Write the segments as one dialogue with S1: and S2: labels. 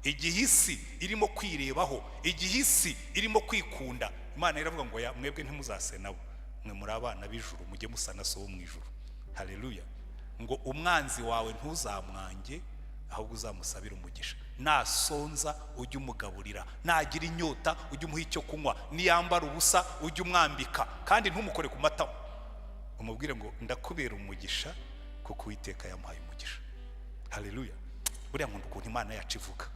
S1: Igihe isi irimo kwirebaho, igihe isi irimo kwikunda, Imana iravuga ngo: "Ya, mwebwe ntimuzase nabo, mwe muri abana b'ijuru, mujye musa na So wo mu ijuru." Haleluya! Ngo umwanzi wawe ntuzamwange, ahubwo uzamusabire umugisha. Nasonza ujye umugaburira, nagira inyota ujye umuha icyo kunywa, niyambara ubusa ujye umwambika, kandi ntumukore ku matama. Umubwire ngo: "Ndakubera umugisha kuko Uwiteka yamuhaye umugisha." Haleluya! Buriya nkunda ukuntu Imana yacu ivuga.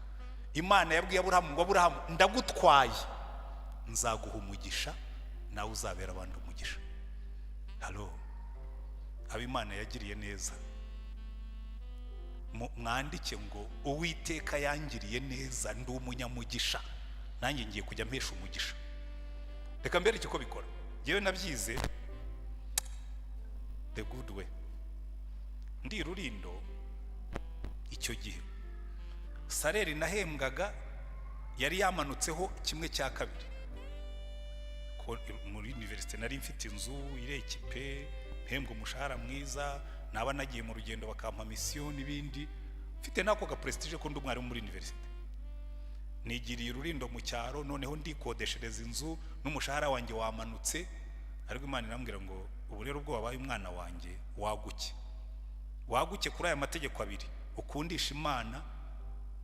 S1: Imana yabwiye Aburahamu ngo: "Aburahamu, ndagutwaye, nzaguha umugisha, nawe uzabera abandi umugisha." Hello, abo Imana yagiriye neza, mwandike ngo: "Uwiteka yangiriye neza, ndi umunyamugisha, nanjye ngiye kujya mpesha umugisha." Reka mbereke uko bikora. Ngewe nabyize the good way. Ndi Rurindo icyo gihe, salaire nahembwaga yari yamanutseho kimwe cya kabiri. Ko muri université nari mfite inzu iri équipée, mpembwa umushahara mwiza, naba nagiye mu rugendo bakampa mission n'ibindi, mfite n'ako ga prestige ko ndi umwarimu muri université. Nigiriye Rurindo mu cyaro, noneho ndikodeshereza inzu n'umushahara wanjye wamanutse. Ariko Imana irambwira ngo: "Ubu rero ubwo wabaye umwana wanjye, waguke, waguke kuri aya mategeko abiri: ukundisha Imana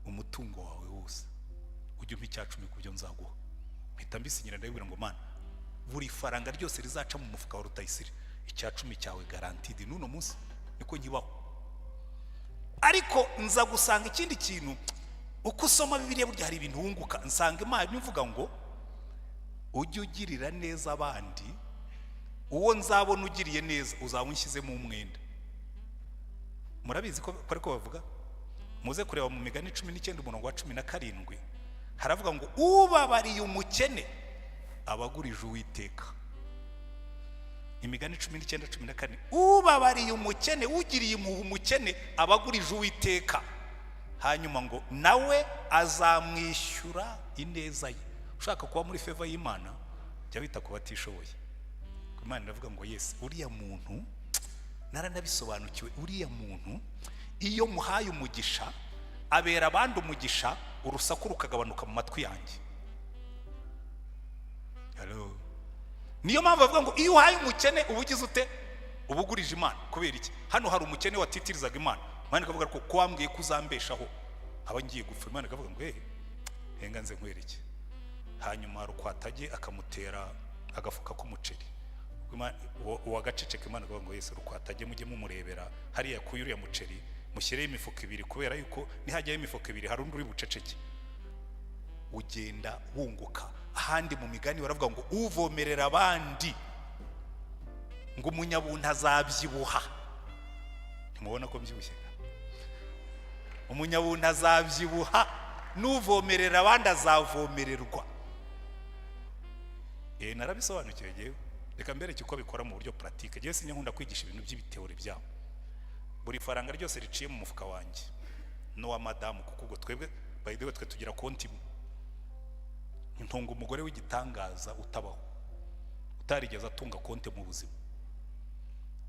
S1: umutungo wawe wose, ujye umpa 10% ku byo nzaguha." Mpita mbisinyira. Ndabibwira ngo: "Mana, buri faranga ryose rizaca mu mufuka wa Rutayisire, 10% cyawe guaranteed." N'uno munsi niko nkibaho. Ariko nza gusanga ikindi kintu, uko usoma Bibiliya burya hari ibintu wunguka. Nsanga Imana ivuga ngo: "Ujye ugirira neza abandi, uwo nzabona ugiriye neza uzaba unshyizemo umwenda." Murabizi ko ariko bavuga. Muze kureba mu Migani 19, umurongo wa 17, haravuga ngo: "Ubabariye umukene aba agurije Uwiteka." Imigani 19:14: ubabariye umukene, ugiriye impuhwe umukene, aba agurije Uwiteka, hanyuma ngo nawe azamwishyura ineza ye. Ushaka kuba muri favor y'Imana, jya wita ku batishoboye. Imana iravuga ngo: "Yes, uriya muntu naranabisobanukiwe, uriya muntu iyo muhaye umugisha abera abandi umugisha, urusaku rukagabanuka mu matwi yanjye." Hello. Niyo mpamvu bavuga ngo iyo uhaye umukene uba ugize ute? Uba ugurije Imana. Kubera iki? Hano hari umukene watitirizaga Imana. Imana ikavuga ko wambwiye ko uzambeshaho, aba ngiye gupfa. Imana ikavuga ngo: "Hehe, henga nze nkwereke." Hanyuma Rukwatage akamutera agafuka k'umuceri. Uwagaceceka, Imana ikavuga ngo: "Yesu, Rukwatage mujye mumurebera hariya kuye uriya muceri, mushyireho imifuka ibiri, kubera yuko nihajyaho imifuka ibiri hari undi uri buceceke." Ugenda wunguka. Ahandi mu Migani baravuga ngo: "Uvomerera abandi", ngo "umunyabuntu azabyibuha." Ntimubona ko mbyibushye? Umunyabuntu azabyibuha, n'uvomerera abandi azavomererwa. Narabisobanukiwe ngewe. Reka mbereke uko bikora mu buryo pratique. Ngewe sinya nkunda kwigisha ibintu by'ibi théorie byabo. Buri faranga ryose riciye mu mufuka wanjye n'uwa madamu, kuko ubwo twebwe, by the way, twe tugira konti imwe. Ntunga umugore w'igitangaza utabaho, utarigeze atunga konti mu buzima,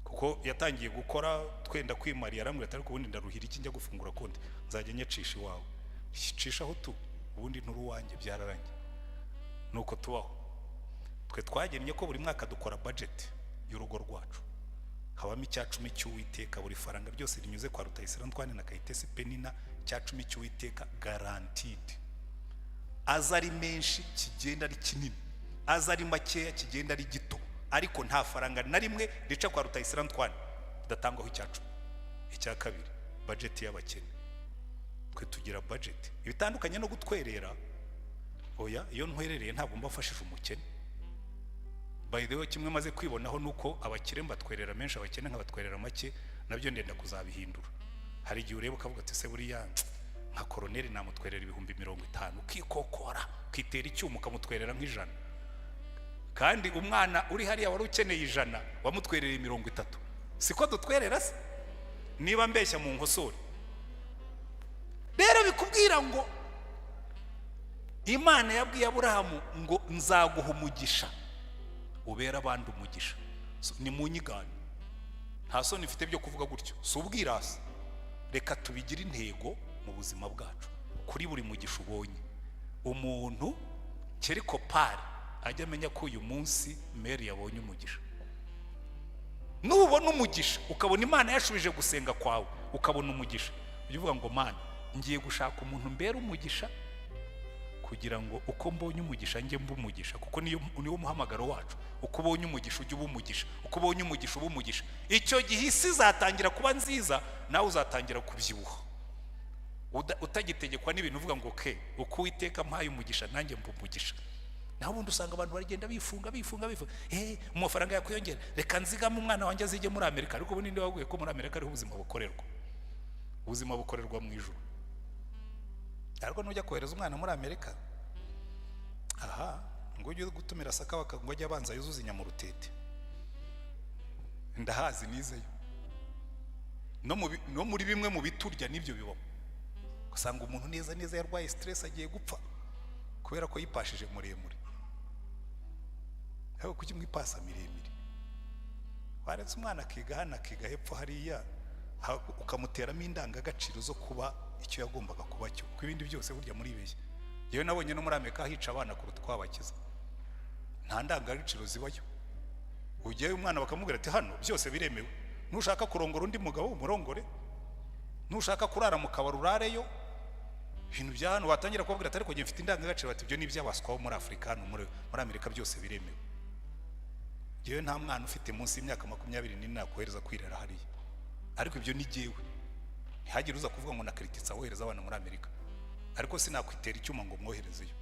S1: kuko yatangiye gukora twenda kwimariye. Arambwira ati: "Ariko ubundi ndaruhira iki njya gufungura konti? Nzajya nyacisha iwawe." Cishaho tu, ubundi nturi uwanjye, byararangiye. Nuko tubaho. Twe twagennye ko buri mwaka dukora budget y'urugo rwacu, habamo 10% cy'Uwiteka. Buri faranga ryose rinyuze kwa Rutayisire Antoine na Kayitesi Penina, 10% cy'Uwiteka guaranteed. Aza ari menshi kigenda ari kinini, aza ari makeya kigenda ari gito, ariko nta faranga na rimwe rica kwa Rutayisire Antoine ridatangwaho 10%. Icya kabiri, budget y'abakene. Twe tugira budget ibitandukanye no gutwerera. Oya, iyo ntwerereye ntabwo mba mfashije umukene. By the way, kimwe maze kwibonaho nuko abakire mbatwerera menshi, abakene nkabatwerera make. Nabyo ndenda kuzabihindura. Hari igihe ureba ukavuga ati: "Se buriya nka koroneri namutwerera 50,000?" Ukikokora, ukitera icyuma, ukamutwerera nk'100, kandi umwana uri hariya wari ukeneye 100 wamutwerereye 30. Siko dutwerera se? Niba mbeshya mu nkosore. Rero bikubwira ngo Imana yabwiye Aburahamu ngo: "Nzaguha umugisha, ubere abandi umugisha." So, ni mu nyigane, nta soni mfite byo kuvuga gutyo, si ubwirasi. Reka tubigire intego mu buzima bwacu. Kuri buri mugisha ubonye, umuntu quelque part ajya amenya ko uyu munsi Mary yabonye umugisha. Nubona umugisha, ukabona Imana yashubije gusenga kwawe, ukabona umugisha, ujye uvuga ngo: "Mana, ngiye gushaka umuntu mbera umugisha, kugira ngo uko mbonye umugisha njye mba umugisha," kuko niwo muhamagaro wacu. Uko ubonye umugisha ujye uba umugisha, uko ubonye umugisha uba umugisha. Icyo gihe isi izatangira kuba nziza, nawe uzatangira kubyibuha, utagitegekwa n'ibintu, uvuga ngo: "Ke uko Uwiteka mpaye umugisha, nanjye mba umugisha." Naho ubundi usanga abantu baragenda bifunga, bifunga, bifunga. Mu mafaranga yakwiyongera, reka nzigame umwana wanjye azijye muri Amerika. Ariko ubu ninde wabwiye ko muri Amerika ariho ubuzima bukorerwa? Ubuzima bukorerwa mu ijuru. Ariko nujya kohereza umwana muri Amerika, aha ngo ujye gutumira sakabaka ngo ajye abanza yuzuze inyama urutete. Ndahazi, nizeyo. No muri bimwe mu biturya n'ibyo bibamo, usanga umuntu neza neza yarwaye stress, agiye gupfa kubera ko yipashije muremure. Ariko kuki mwipasa miremire? Waretse umwana akiga hano, akiga hepfo hariya, ukamuteramo indangagaciro zo kuba icyo yagombaga kuba cyo, kuko ibindi byose burya muribeshya. Yewe, nabonye no muri Amerika hica abana kuruta uko babakiza. Nta ndangagaciro zibayo. Ujyayo umwana bakamubwira ati: "Hano byose biremewe, nushaka kurongora undi mugabo umurongore, nushaka kurara mu kabari urareyo." Ibintu bya hano watangira kubabwira ati: "Ariko njye mfite indangagaciro," bati: "Ibyo ni iby'abaswa bo muri Afurika, hano muri Amerika byose biremewe." Njyewe nta mwana ufite munsi y'imyaka 24 nakohereza kwirera hariya. Ariko ibyo ni jyewe, ntihagire uza kuvuga ngo nakrititse abohereza abana muri Amerika. Ariko sinakwitera icyuma ngo mwoherezeyo,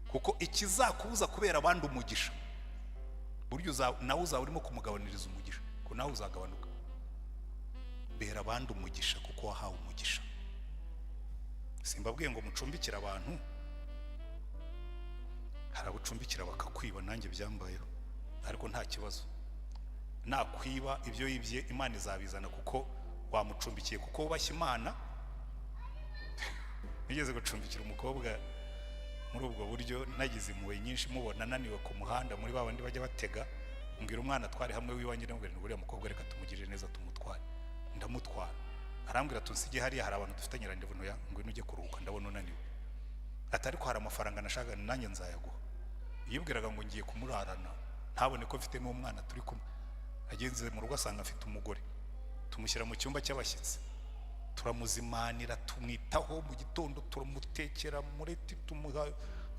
S1: kuko ikizakubuza kubera abandi umugisha, burya nawe uzaba urimo kumugabaniriza umugisha, kuko nawe uzagabanuka. Bera abandi umugisha kuko wahawe umugisha. Simbabwiye ngo mucumbikire abantu. Hari abucumbikira bakakwiba, nanjye byambayeho, ariko nta kibazo. Nakwiba, ibyo yibye Imana izabizana, kuko wamucumbikiye kuko wubashye Imana. Nigeze gucumbikira umukobwa muri ubwo buryo, nagize impuhwe nyinshi, mubona ananiwe ku muhanda muri ba bandi bajya batega, mbwira umwana twari hamwe w'iwanjye, ndamubwira ngo: "Uriya mukobwa reka tumugirire neza, tumutware." Ndamutwara. Arambwira: "Tunsige hariya, hari abantu dufitanye rendez-vous." "Ya, ngwino ujye kuruhuka, ndabona unaniwe." Ati: "Ariko hari amafaranga nashaka, nanjye nzayaguha." Yibwiraga ngo ngiye kumurarana, ntabone ko mfite n'umwana turi kumwe. Ageze mu rugo asanga afite umugore. Tumushyira mu cyumba cy'abashyitsi, turamuzimanira, tumwitaho. Mu gitondo turamutekera mureti, tumuha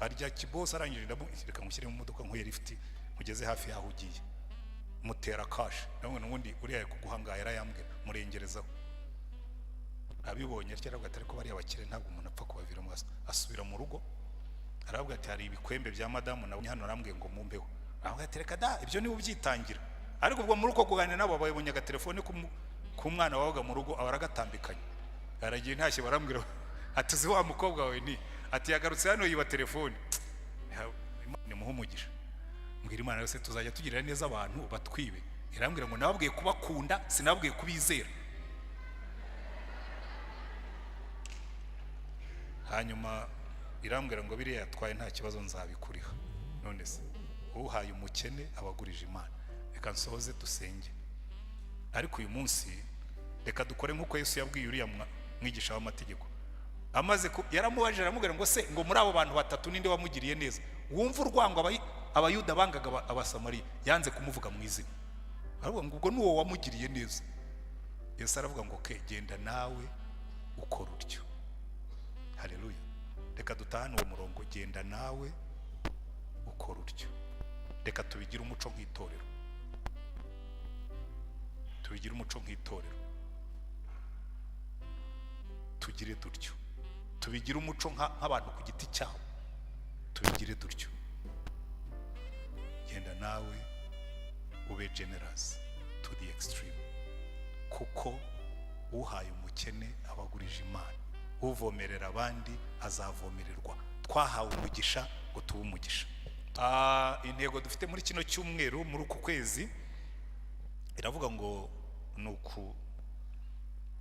S1: arya kibose. Arangije reka mushyire mu modoka nkuye lifuti, mugeze hafi y'aho ugiye. Mutera cash, ndabona ubundi uriya ari kuguha ngaha, yarayambwira, murengerezaho. Abibonye atya aravuga ati: "Ariko bariya bakire ntabwo umuntu apfa kubaviramo." Asubira mu rugo, aravuga ati: "Hari ibikwembe bya madamu nabonye hano, arambwiye ngo mumbeho." Aravuga ati: "Reka da, ibyo niba ubyitangira." Ariko ubwo muri uko kuganira nabo, babonye agatelefone k'umwana wabaga mu rugo, aba aragatambikanye, aragiye ntashye. Barambwira ati: "Uzi wa mukobwa wawe?" Ni ati: "Yagarutse hano yiba telefone." Imana imuhe umugisha. Mbwira Imana yose tuzajya tugirira neza abantu batwibe. Irambwira ngo: "Nababwiye kubakunda, sinababwiye kubizera." Hanyuma irambwira ngo: "Biriya yatwaye nta kibazo, nzabikuriha." None se uhaye umukene abagurije Imana? Reka nsohoze dusenge. Ariko uyu munsi reka dukore nk'uko Yesu yabwiye uriya mwigisha w'amategeko. Amaze yaramubajije, aramubwira ngo: "Se ngo muri abo bantu batatu ninde wamugiriye neza?" Wumva urwango Abayuda bangaga Abasamariya. Yanze kumuvuga mu izina, aravuga ngo: "Ubwo ni uwo wamugiriye neza." Yesu aravuga ngo: "Ke genda nawe ukora utyo." Haleluya! Reka dutahane uwo murongo: genda nawe ukora utyo. Reka tubigire umuco nk'itorero, tubigire umuco nk'itorero, tugire dutyo. Tubigire umuco nk'abantu ku giti cyabo, tubigire dutyo. Genda nawe ube generous to the extreme, kuko uhaye umukene aba agurije Imana, uvomerera abandi azavomererwa. Twahawe umugisha ngo tube umugisha. Intego dufite muri kino cyumweru, muri uku kwezi, iravuga ngo ni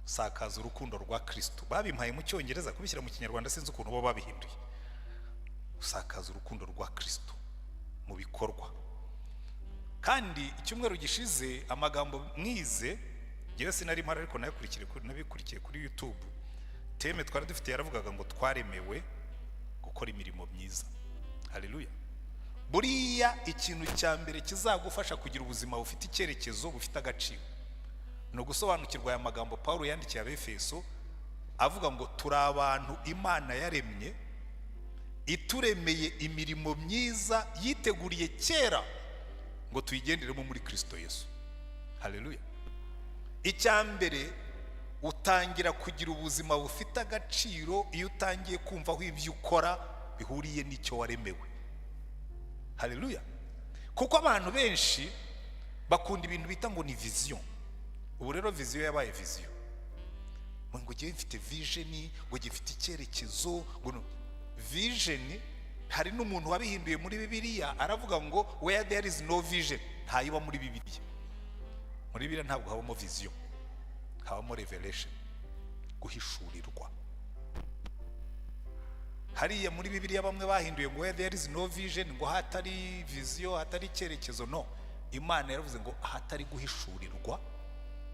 S1: ukusakaza urukundo rwa Kristo. Babimpaye mu Cyongereza, kubishyira mu Kinyarwanda sinzi ukuntu bo babihinduye. Gusakaza urukundo rwa Kristo mu bikorwa. Kandi icyumweru gishize amagambo mwize, ngewe sinari mpari, ariko nabikurikiye kuri YouTube. Thème twari dufite yaravugaga ngo twaremewe gukora imirimo myiza. Haleluya! Buriya ikintu cya mbere kizagufasha kugira ubuzima bufite icyerekezo, bufite agaciro, ni ugusobanukirwa aya magambo Paul yandikiye Abefeso, avuga ngo turi abantu Imana yaremye, ituremeye imirimo myiza yiteguriye kera ngo tuyigenderemo muri Kirisito Yesu. Haleluya! Icya mbere, utangira kugira ubuzima bufite agaciro iyo utangiye kumva aho ibyo ukora bihuriye n'icyo waremewe. Haleluya! Kuko abantu benshi bakunda ibintu bita ngo ni vision. Ubu rero vision yabaye vision, ngo ngiye mfite vision, ngo ngiye mfite icyerekezo, ngo vision. Hari n'umuntu wabihinduye muri Bibiliya, aravuga ngo "Where there is no vision", ntayiba muri Bibiliya. Muri Bibiliya ntabwo habamo vision, habamo revelation, guhishurirwa. Hariya muri Bibiliya bamwe bahinduye ngo "Where there is no vision", ngo hatari vision, hatari icyerekezo. No, Imana yaravuze ngo ahatari guhishurirwa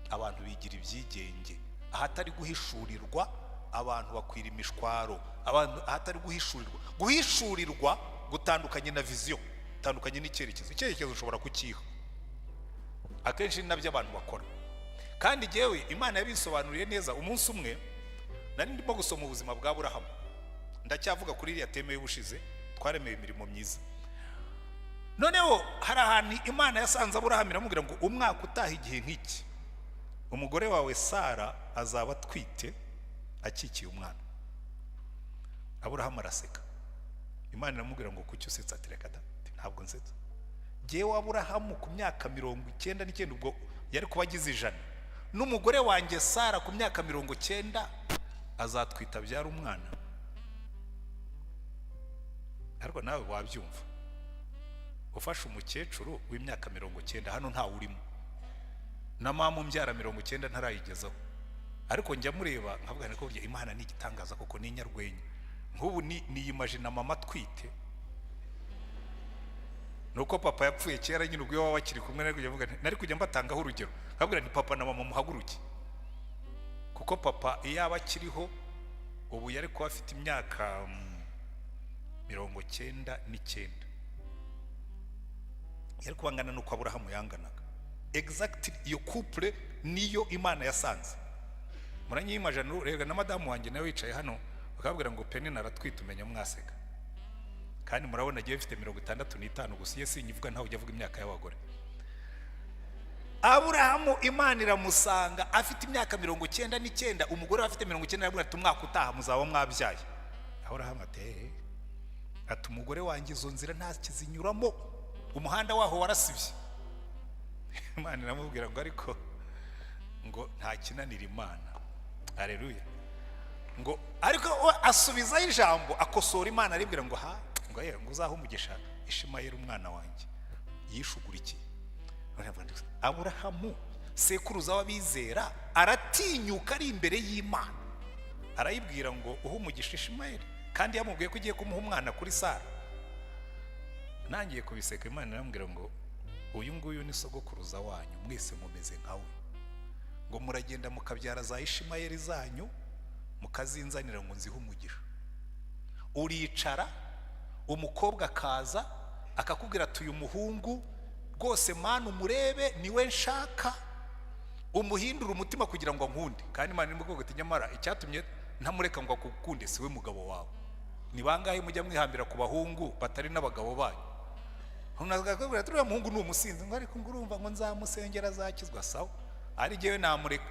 S1: abantu bigira ibyigenge, ahatari guhishurirwa abantu bakwira imishwaro, abantu ahatari guhishurirwa. Guhishurirwa gutandukanye na vision, gutandukanye n'icyerekezo. Icyerekezo ushobora kucyiha, akenshi ni nabyo abantu bakora. Kandi jyewe Imana yabisobanuriye neza. Umunsi umwe nari ndimo gusoma ubuzima bwa Burahamu. Ndacyavuga kuri iriya thème y'ubushize, twaremewe imirimo myiza. Noneho hari ahantu Imana yasanze Aburahamu, iramubwira ngo umwaka utaha igihe nk'iki umugore wawe Sara azaba atwite, akikiye umwana. Aburahamu araseka. Imana iramubwira ngo kuki usetsa? Ati reka da. Ati ntabwo nsetsa. Jyewe Aburahamu ku myaka 99, ubwo yari kuba agize 100, n'umugore wanjye Sara ku myaka 90 azatwita, abyara umwana? Ariko nawe wabyumva, ufashe umukecuru w'imyaka 90, hano ntawe urimo, na mama umbyara 90 ntarayigezaho, ariko njya mureba nkavuga niko burya Imana ni igitangaza kuko ni inyarwenya. Nk'ubu ni niyimagina mama atwite, nuko papa yapfuye kera nyine. Ubwo iyo waba bakiri kumwe nari kujya mvuga nari kujya mbatangaho urugero, nkabwira nti papa na mama muhaguruke, kuko papa iyo aba akiriho ubu yari kuba afite imyaka 99, yari kuba angana n'uko Aburahamu yanganaga. Exactly, iyo couple niyo Imana yasanze. Muranyimagina rega na madamu wanjye nawe wicaye hano, bakabwira ngo Penina aratwite, umenya mwaseka. Kandi murabona agiye mfite 65 gusa, iyo sinyivuga, ntawe ujya avuga imyaka y'abagore. Aburahamu Imana iramusanga afite imyaka 99, umugore we afite 90, arabwira ati umwaka utaha muzaba mwabyaye. Aburahamu ati "Eh." Ati umugore wanjye izo nzira ntakizinyuramo, umuhanda waho warasibye. Imana iramubwira ngo ariko ngo nta kinanira Imana. Aleluya! Ngo ariko we asubizaho ijambo, akosora Imana, aribwira ngo ha ngo ye ngo uzahe umugisha Ishimayeli umwana wanjye yishugurikiye. Aburahamu sekuruza w'abizera aratinyuka, ari imbere y'Imana arayibwira ngo uhe umugisha Ishimayeli, kandi yamubwiye ko ugiye kumuha umwana kuri Sara. Nangiye kubiseka, Imana irambwira ngo uyu nguyu ni sogokuruza wanyu mwese, mumeze nkawe, ngo muragenda mukabyara za Ishimayeli zanyu, mukazinzanira ngo nzihe umugisha. Uricara, umukobwa akaza akakubwira ati uyu muhungu rwose Mana umurebe, niwe nshaka, umuhindure umutima kugira ngo ankunde. Kandi Imana irimo kuvuga ati nyamara icyatumye ntamureka ngo akukunde, si we mugabo wawe. Ni bangahe mujya mwihambira ku bahungu batari n'abagabo banyu? Umuntu akakubwira ati uriya muhungu ni umusinzi, ngo ariko ngo urumva ngo nzamusengera azakizwa. Sawa, ari jyewe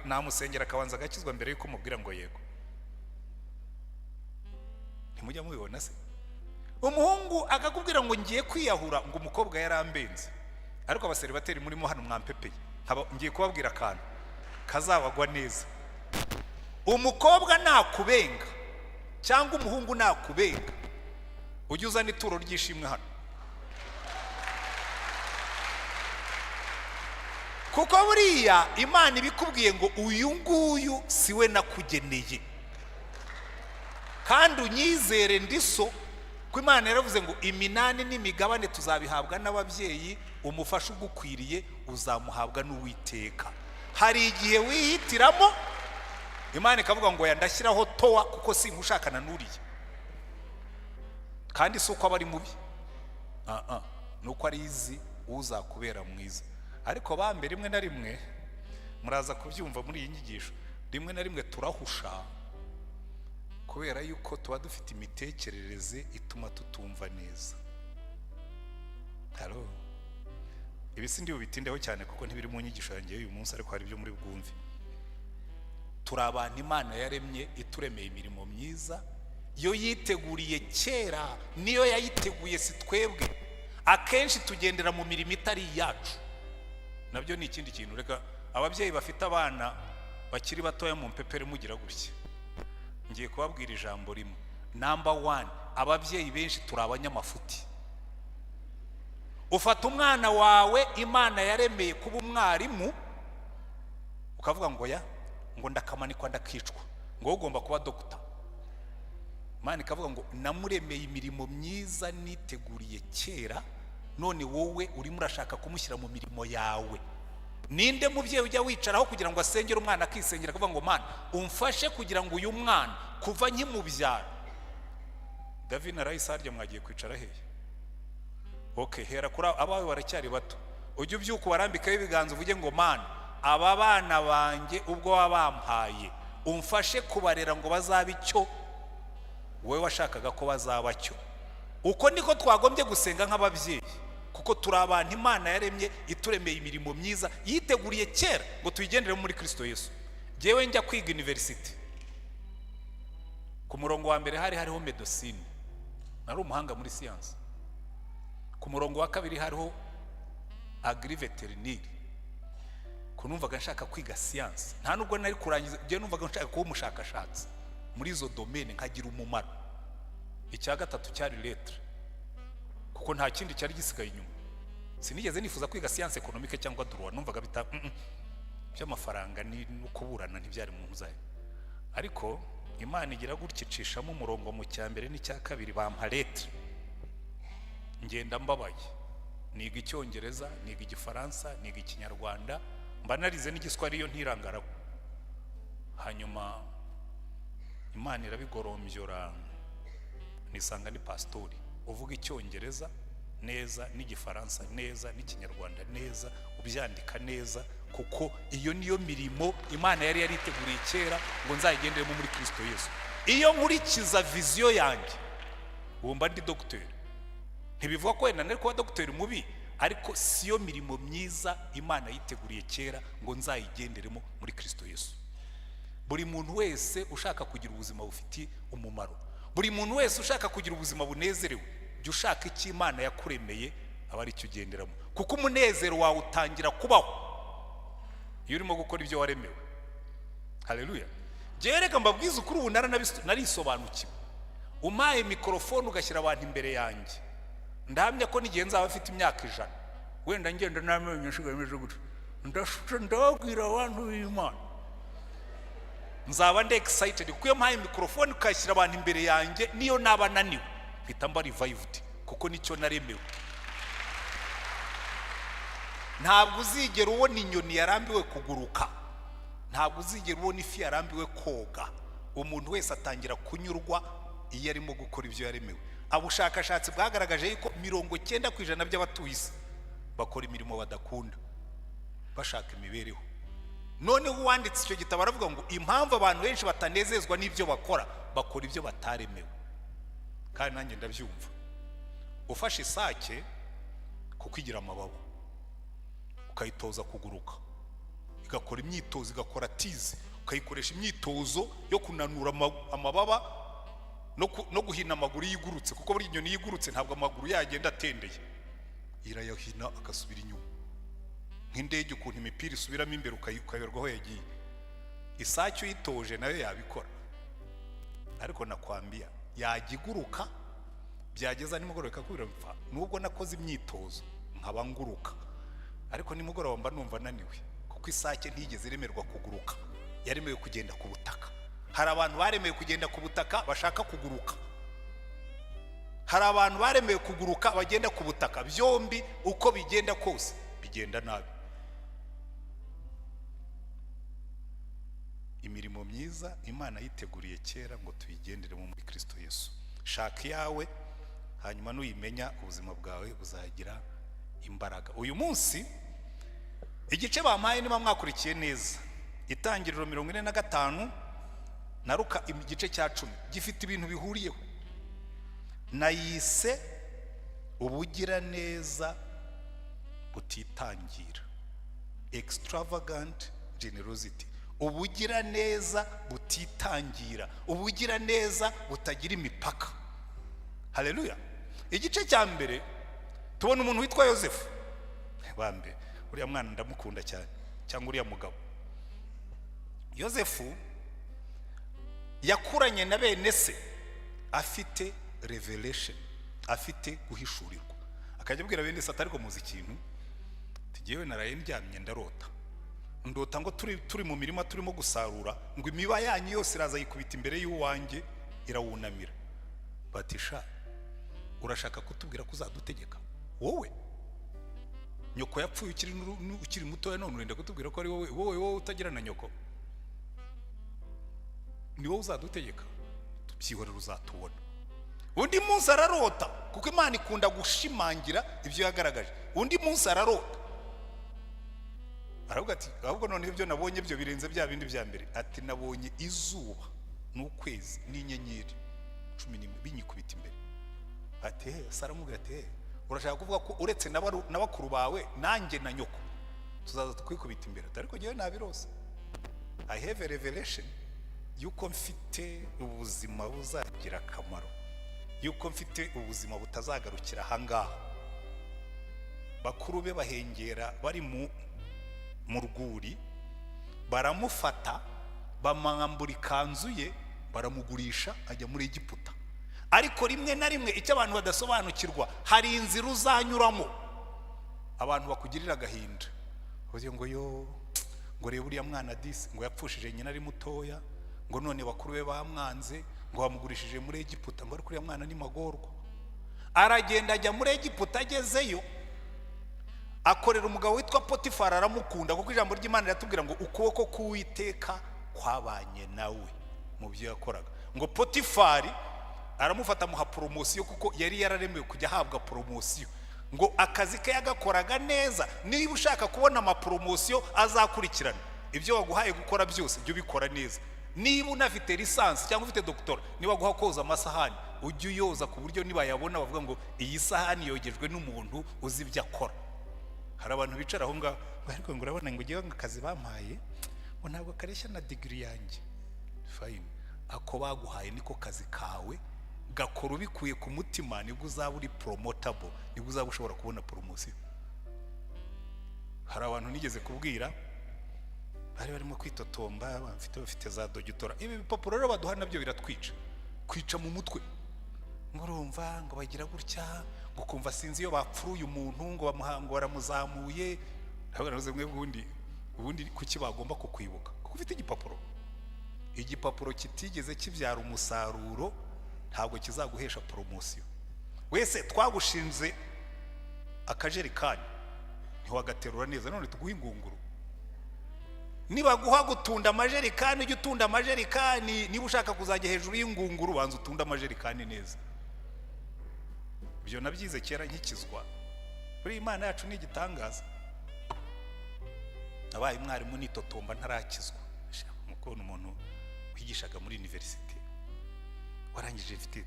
S1: namusengera akabanza agakizwa mbere yuko mubwira ngo yego. Ntimujya mubibona se? Umuhungu akakubwira ngo ngiye kwiyahura, ngo umukobwa yarambenze. Ariko abaseribateri murimo hano mwampepeye, ngiye kubabwira akantu kazabagwa neza. Umukobwa nakubenga cyangwa umuhungu nakubenga, ujye uzana ituro ry'ishimwe hano, kuko buriya Imana ibikubwiye ngo uyu nguyu si we nakugeneye, kandi unyizere ndiso ko Imana yaravuze ngo iminani n'imigabane tuzabihabwa n'ababyeyi, umufasha ugukwiriye uzamuhabwa n'Uwiteka. Hari igihe wihitiramo. Imana ikavuga ngo yandashyiraho towa kuko sinkushakana n'uriya. Kandi si uko aba ari mubi, ni uko ari izi uzakubera mwiza. Ariko bambe rimwe na rimwe muraza kubyumva muri iyi nyigisho, rimwe na rimwe turahusha kubera yuko tuba dufite imitekerereze ituma tutumva neza. Halo, ibi si ndi bubitindeho cyane kuko ntibiri mu nyigisho yanjye y'uyu munsi, ariko hari ibyo muri bwumve. Turi abantu Imana yaremye, ituremeye imirimo myiza yo yiteguriye kera, niyo yayiteguye, si twebwe. Akenshi tugendera mu mirimo itari iyacu, nabyo ni ikindi kintu. Reka ababyeyi bafite abana bakiri batoya mu mpepere mugira gutya, ngiye kubabwira ijambo rimwe. Number one, ababyeyi benshi turi abanyamafuti. Ufata umwana wawe Imana yaremeye kuba umwarimu, ukavuga ngo ya ngo ndakamanikwa ndakicwa, ngo wowe ugomba kuba dogita. Imana ikavuga ngo namuremeye imirimo myiza niteguriye kera, none wowe urimo urashaka kumushyira mu mirimo yawe. Ninde mubyeyi ujya wicaraho kugira ngo asengere umwana, akisengera akavuga ngo: "Mana, umfashe kugira ngo uyu mwana kuva nkimubyara"? David na Rayisa, harya mwagiye kwicara hehe? Okay, hera kuri abawe baracyari bato. Ujye ubyuka ubarambikeho ibiganza, uvuge ngo: "Mana, aba bana banjye ubwo wabampaye, umfashe kubarera ngo bazabe icyo wowe washakaga ko bazaba cyo." Uko niko twagombye gusenga nk'ababyeyi, kuko turi abantu Imana yaremye, ituremeye imirimo myiza yiteguriye kera ngo tuyigenderemo muri Kirisito Yesu. Ngewe njya kwiga university, ku murongo wa mbere hari hariho médecine, nari umuhanga muri siyansi. Ku murongo wa kabiri hariho agri-vétérinaire, ko numvaga nshaka kwiga siyansi. Nta nubwo nari kurangiza, njyewe numvaga nshaka kuba umushakashatsi muri izo domaine, nkagira umumaro. Icya gatatu cyari lettres, kuko nta kindi cyari gisigaye inyuma. Sinigeze nifuza kwiga sciences économiques cyangwa droit, numvaga bita by'amafaranga ni no kuburana, ntibyari mu nzayo. Ariko Imana igira gutya, icishamo umurongo mu cya mbere n'icya kabiri, bampa lettres. Ngenda mbabaye, niga Icyongereza, niga Igifaransa, niga Ikinyarwanda, mba narize n'Igiswahili iyo ntirangaraho. Hanyuma Imana irabigorombyora, nisanga ni pasitori uvuga Icyongereza neza n'Igifaransa neza n'Ikinyarwanda neza, ubyandika neza, kuko iyo niyo mirimo Imana yari yariteguriye kera ngo nzayigenderemo muri Kirisito Yesu. Iyo nkurikiza vision yanjye, wumva ndi dogiteri. Ntibivuga ko wenda nari kuba dogiteri mubi, ariko siyo mirimo myiza Imana yiteguriye kera ngo nzayigenderemo muri Kirisito Yesu. Buri muntu wese ushaka kugira ubuzima bufitiye umumaro, buri muntu wese ushaka kugira ubuzima bunezerewe, jya ushaka icyo Imana yakuremeye aba ari cyo ugenderamo, kuko umunezero wawe utangira kubaho iyo urimo gukora ibyo waremewe. Haleluya! Njyewe reka mbabwize ukuri, ubu narisobanukiwe. Umpaye mikorofone ugashyira abantu imbere yanjye, ndahamya ko n'igihe nzaba mfite imyaka 100, wenda ngenda n'amenyo asigaye ameze gutya, ndababwira abantu b'Imana, nzaba ndi excited, kuko iyo mpaye mikorofone ukayishyira abantu imbere yanjye, niyo naba naniwe mpita mba revived, kuko nicyo naremewe. Ntabwo uzigera ubona inyoni yarambiwe kuguruka, ntabwo uzigera ubona ifi yarambiwe koga. Umuntu wese atangira kunyurwa iyo arimo gukora ibyo yaremewe. Ubushakashatsi bwagaragaje yuko 90% by'abatuye isi bakora imirimo badakunda bashaka imibereho. Noneho uwanditse icyo gitabo aravuga ngo impamvu abantu benshi batanezezwa n'ibyo bakora, bakora ibyo bataremewe. Kandi nanjye ndabyumva. Ufashe isake, kuko igira amababa, ukayitoza kuguruka, igakora imyitozo, igakora tize, ukayikoresha imyitozo yo kunanura amababa no guhina amaguru iyo igurutse, kuko buri inyoni iyo igurutse ntabwo amaguru yagenda atendeye, irayahina agasubira inyuma, nk'indege ukuntu imipira isubiramo imbere, ukayoberwa aho yagiye. Isake uyitoje nayo yabikora, ariko nakwambia yajya iguruka, byageza nimugoroba ikakubwira: "Mpfa nubwo nakoze imyitozo nkaba nguruka, ariko nimugoroba mba numva naniwe," kuko isake ntigeze iremerwa kuguruka, yaremewe kugenda ku butaka. Hari abantu baremewe kugenda ku butaka bashaka kuguruka, hari abantu baremewe kuguruka bagenda ku butaka. Byombi uko bigenda kose bigenda nabi. Imirimo myiza Imana yiteguriye kera ngo tuyigenderemo muri Kirisito Yesu. Shaka iyawe, hanyuma nuyimenya ubuzima bwawe buzagira imbaraga. Uyu munsi igice bampaye, niba mwakurikiye neza, Itangiriro 45 na Ruka igice cya 10 gifite ibintu bihuriyeho. Nayise "Ubugiraneza butitangira", extravagant generosity, ubugiraneza butitangira, ubugiraneza butagira imipaka. Haleluya! Igice cya mbere tubona umuntu witwa Yosefu. Bambe, uriya mwana ndamukunda cyane, cyangwa uriya mugabo Yosefu yakuranye na bene se afite revelation, afite guhishurirwa, akajya abwira bene se ati: "Ariko muzi ikintu tugiyewe? Naraye ndyamye ndarota, ndota ngo turi mu mirima turimo gusarura, ngo imiba yanyu yose iraza yikubita imbere y'uwanjye irawunamira." Bati: "Sha, urashaka kutubwira ko uzadutegeka? Wowe nyoko yapfuye ukiri mutoya, none urenda kutubwira ko ari wowe utagira na nyoko, ni wowe uzadutegeka? Tubyihorere, uzatubona." Undi munsi ararota, kuko Imana ikunda gushimangira ibyo yagaragaje. Undi munsi ararota, aravuga ati: "Ahubwo noneho ibyo nabonye byo birenze bya bindi bya mbere." Ati: "Nabonye izuba n'ukwezi n'inyenyeri 11 binyikubita imbere." Ati: "He?" Sara aramubwira ati: "He, urashaka kuvuga ko uretse na bakuru bawe, nanjye na nyoko tuzaza tukwikubita imbere?" Ati: "Ariko njyewe nabirose, I have a revelation yuko mfite ubuzima buzagira akamaro, yuko mfite ubuzima butazagarukira ahangaha." Bakuru be bahengera bari mu rwuri, baramufata, bamwambura ikanzu ye, baramugurisha, ajya muri Egiputa. Ariko rimwe na rimwe icyo abantu badasobanukirwa, hari inzira uzanyuramo abantu bakugirira agahinda, bavuze ngo: "Yo, ngo reba uriya mwana disi, ngo yapfushije nyina ari mutoya, ngo none bakuru be bamwanze, ngo bamugurishije muri Egiputa, ngo ariko uriya mwana ni magorwa." Aragenda ajya muri Egiputa, agezeyo akorera umugabo witwa Potifari, aramukunda, kuko ijambo ry'Imana riratubwira ngo ukuboko k'Uwiteka kwabanye nawe mu byo yakoraga. Ngo Potifari aramufata, amuha promotion, kuko yari yararemewe kujya ahabwa promotion. Ngo akazi ke yagakoraga neza. Niba ushaka kubona ama promotion azakurikirana, ibyo waguhaye gukora byose jya ubikora neza. Niba unafite licence cyangwa ufite doctorat, niba guha koza amasahani, ujye uyoza ku buryo nibayabona bavuga ngo: "Iyi sahani yogejwe n'umuntu uzi ibyo akora." Hari abantu bicara aho ngaho ngo: "Ariko ngo urabona, ngo ngewe ngo akazi bampaye ngo ntabwo kareshya na degree yanjye." Fine, ako baguhaye niko kazi kawe, gakora ubikuye ku mutima, nibwo uzaba uri promotable, nibwo uzaba ushobora kubona promotion. Hari abantu nigeze kubwira bari barimo kwitotomba, bafite za doctorat. Ibi bipapuro rero baduha nabyo biratwica, kwica mu mutwe. Ngo urumva ngo bagira gutya, ngo kumva sinzi iyo bapfuye umuntu, ngo bamuha, ngo baramuzamuye. Ntabwo navuze mwe ubundi kuki bagomba kukwibuka kuko ufite igipapuro? Igipapuro kitigeze kibyara umusaruro ntabwo kizaguhesha promotion. Wese twagushinze akajerikani ntiwagaterura neza, none tuguhe ingunguru? Nibaguha gutunda amajerikani, ujye utunda amajerikani. Niba ushaka kuzajya hejuru y'ingunguru, banza utunde amajerikani neza. Ibyo nabyize kera nkikizwa. Buriya Imana yacu ni igitangaza. Nabaye umwarimu nitotomba ntarakizwa. Mu kubona umuntu wigishaga muri université, warangije mfite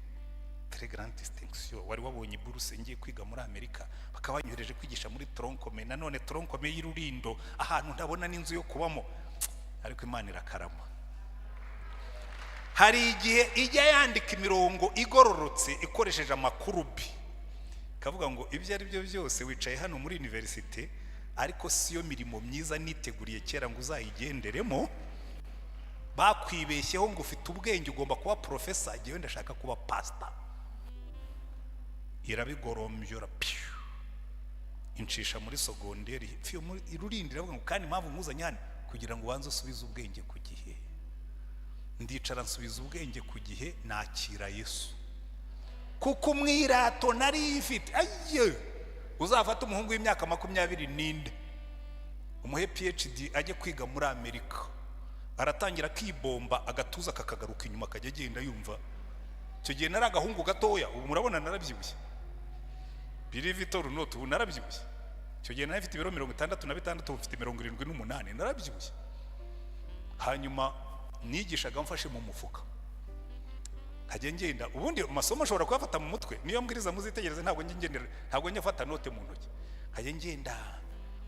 S1: très grande distinction, wari wabonye buruse ngiye kwiga muri Amerika, bakaba banyohereje kwigisha muri tronc commun, nanone tronc commun y'i Rurindo, ahantu ntabona n'inzu yo kubamo. Ariko Imana irakarama. Hari igihe ijya yandika imirongo igororotse ikoresheje amakurubi, ikavuga ngo: "Ibyo ari byo byose wicaye hano muri université, ariko siyo mirimo myiza niteguriye kera ngo uzayigenderemo. Bakwibeshyeho ngo ufite ubwenge, ugomba kuba professor. Ngewe ndashaka kuba pastor." Irabigorombyora, piyu, incisha muri secondaire fiyo muri Irurindi. Iravuga ngo: "Kandi impamvu nkuzanye hano kugira ngo ubanze usubize ubwenge ku gihe." Ndicara nsubiza ubwenge ku gihe, nakira Yesu, kuko umwirato nari ifite aye. Uzafate umuhungu w'imyaka 24 umuhe PhD, ajye kwiga muri Amerika. Aratangira akibomba, agatuza kakagaruka inyuma, akajya agenda yumva. Icyo gihe nari agahungu gatoya, ubu murabona narabyibushye, believe it or not, ubu narabyibushye. Icyo gihe nari mfite ibiro 66, ubu mfite 78, narabyibushye. Hanyuma nigishaga mfashe mu mufuka, nkajya ngenda. Ubundi amasomo ashobora kuyafata mu mutwe, niyo mbwiriza muzitegereze, ntabwo njya ngendera, ntabwo njya mfata note mu ntoki, nkajya ngenda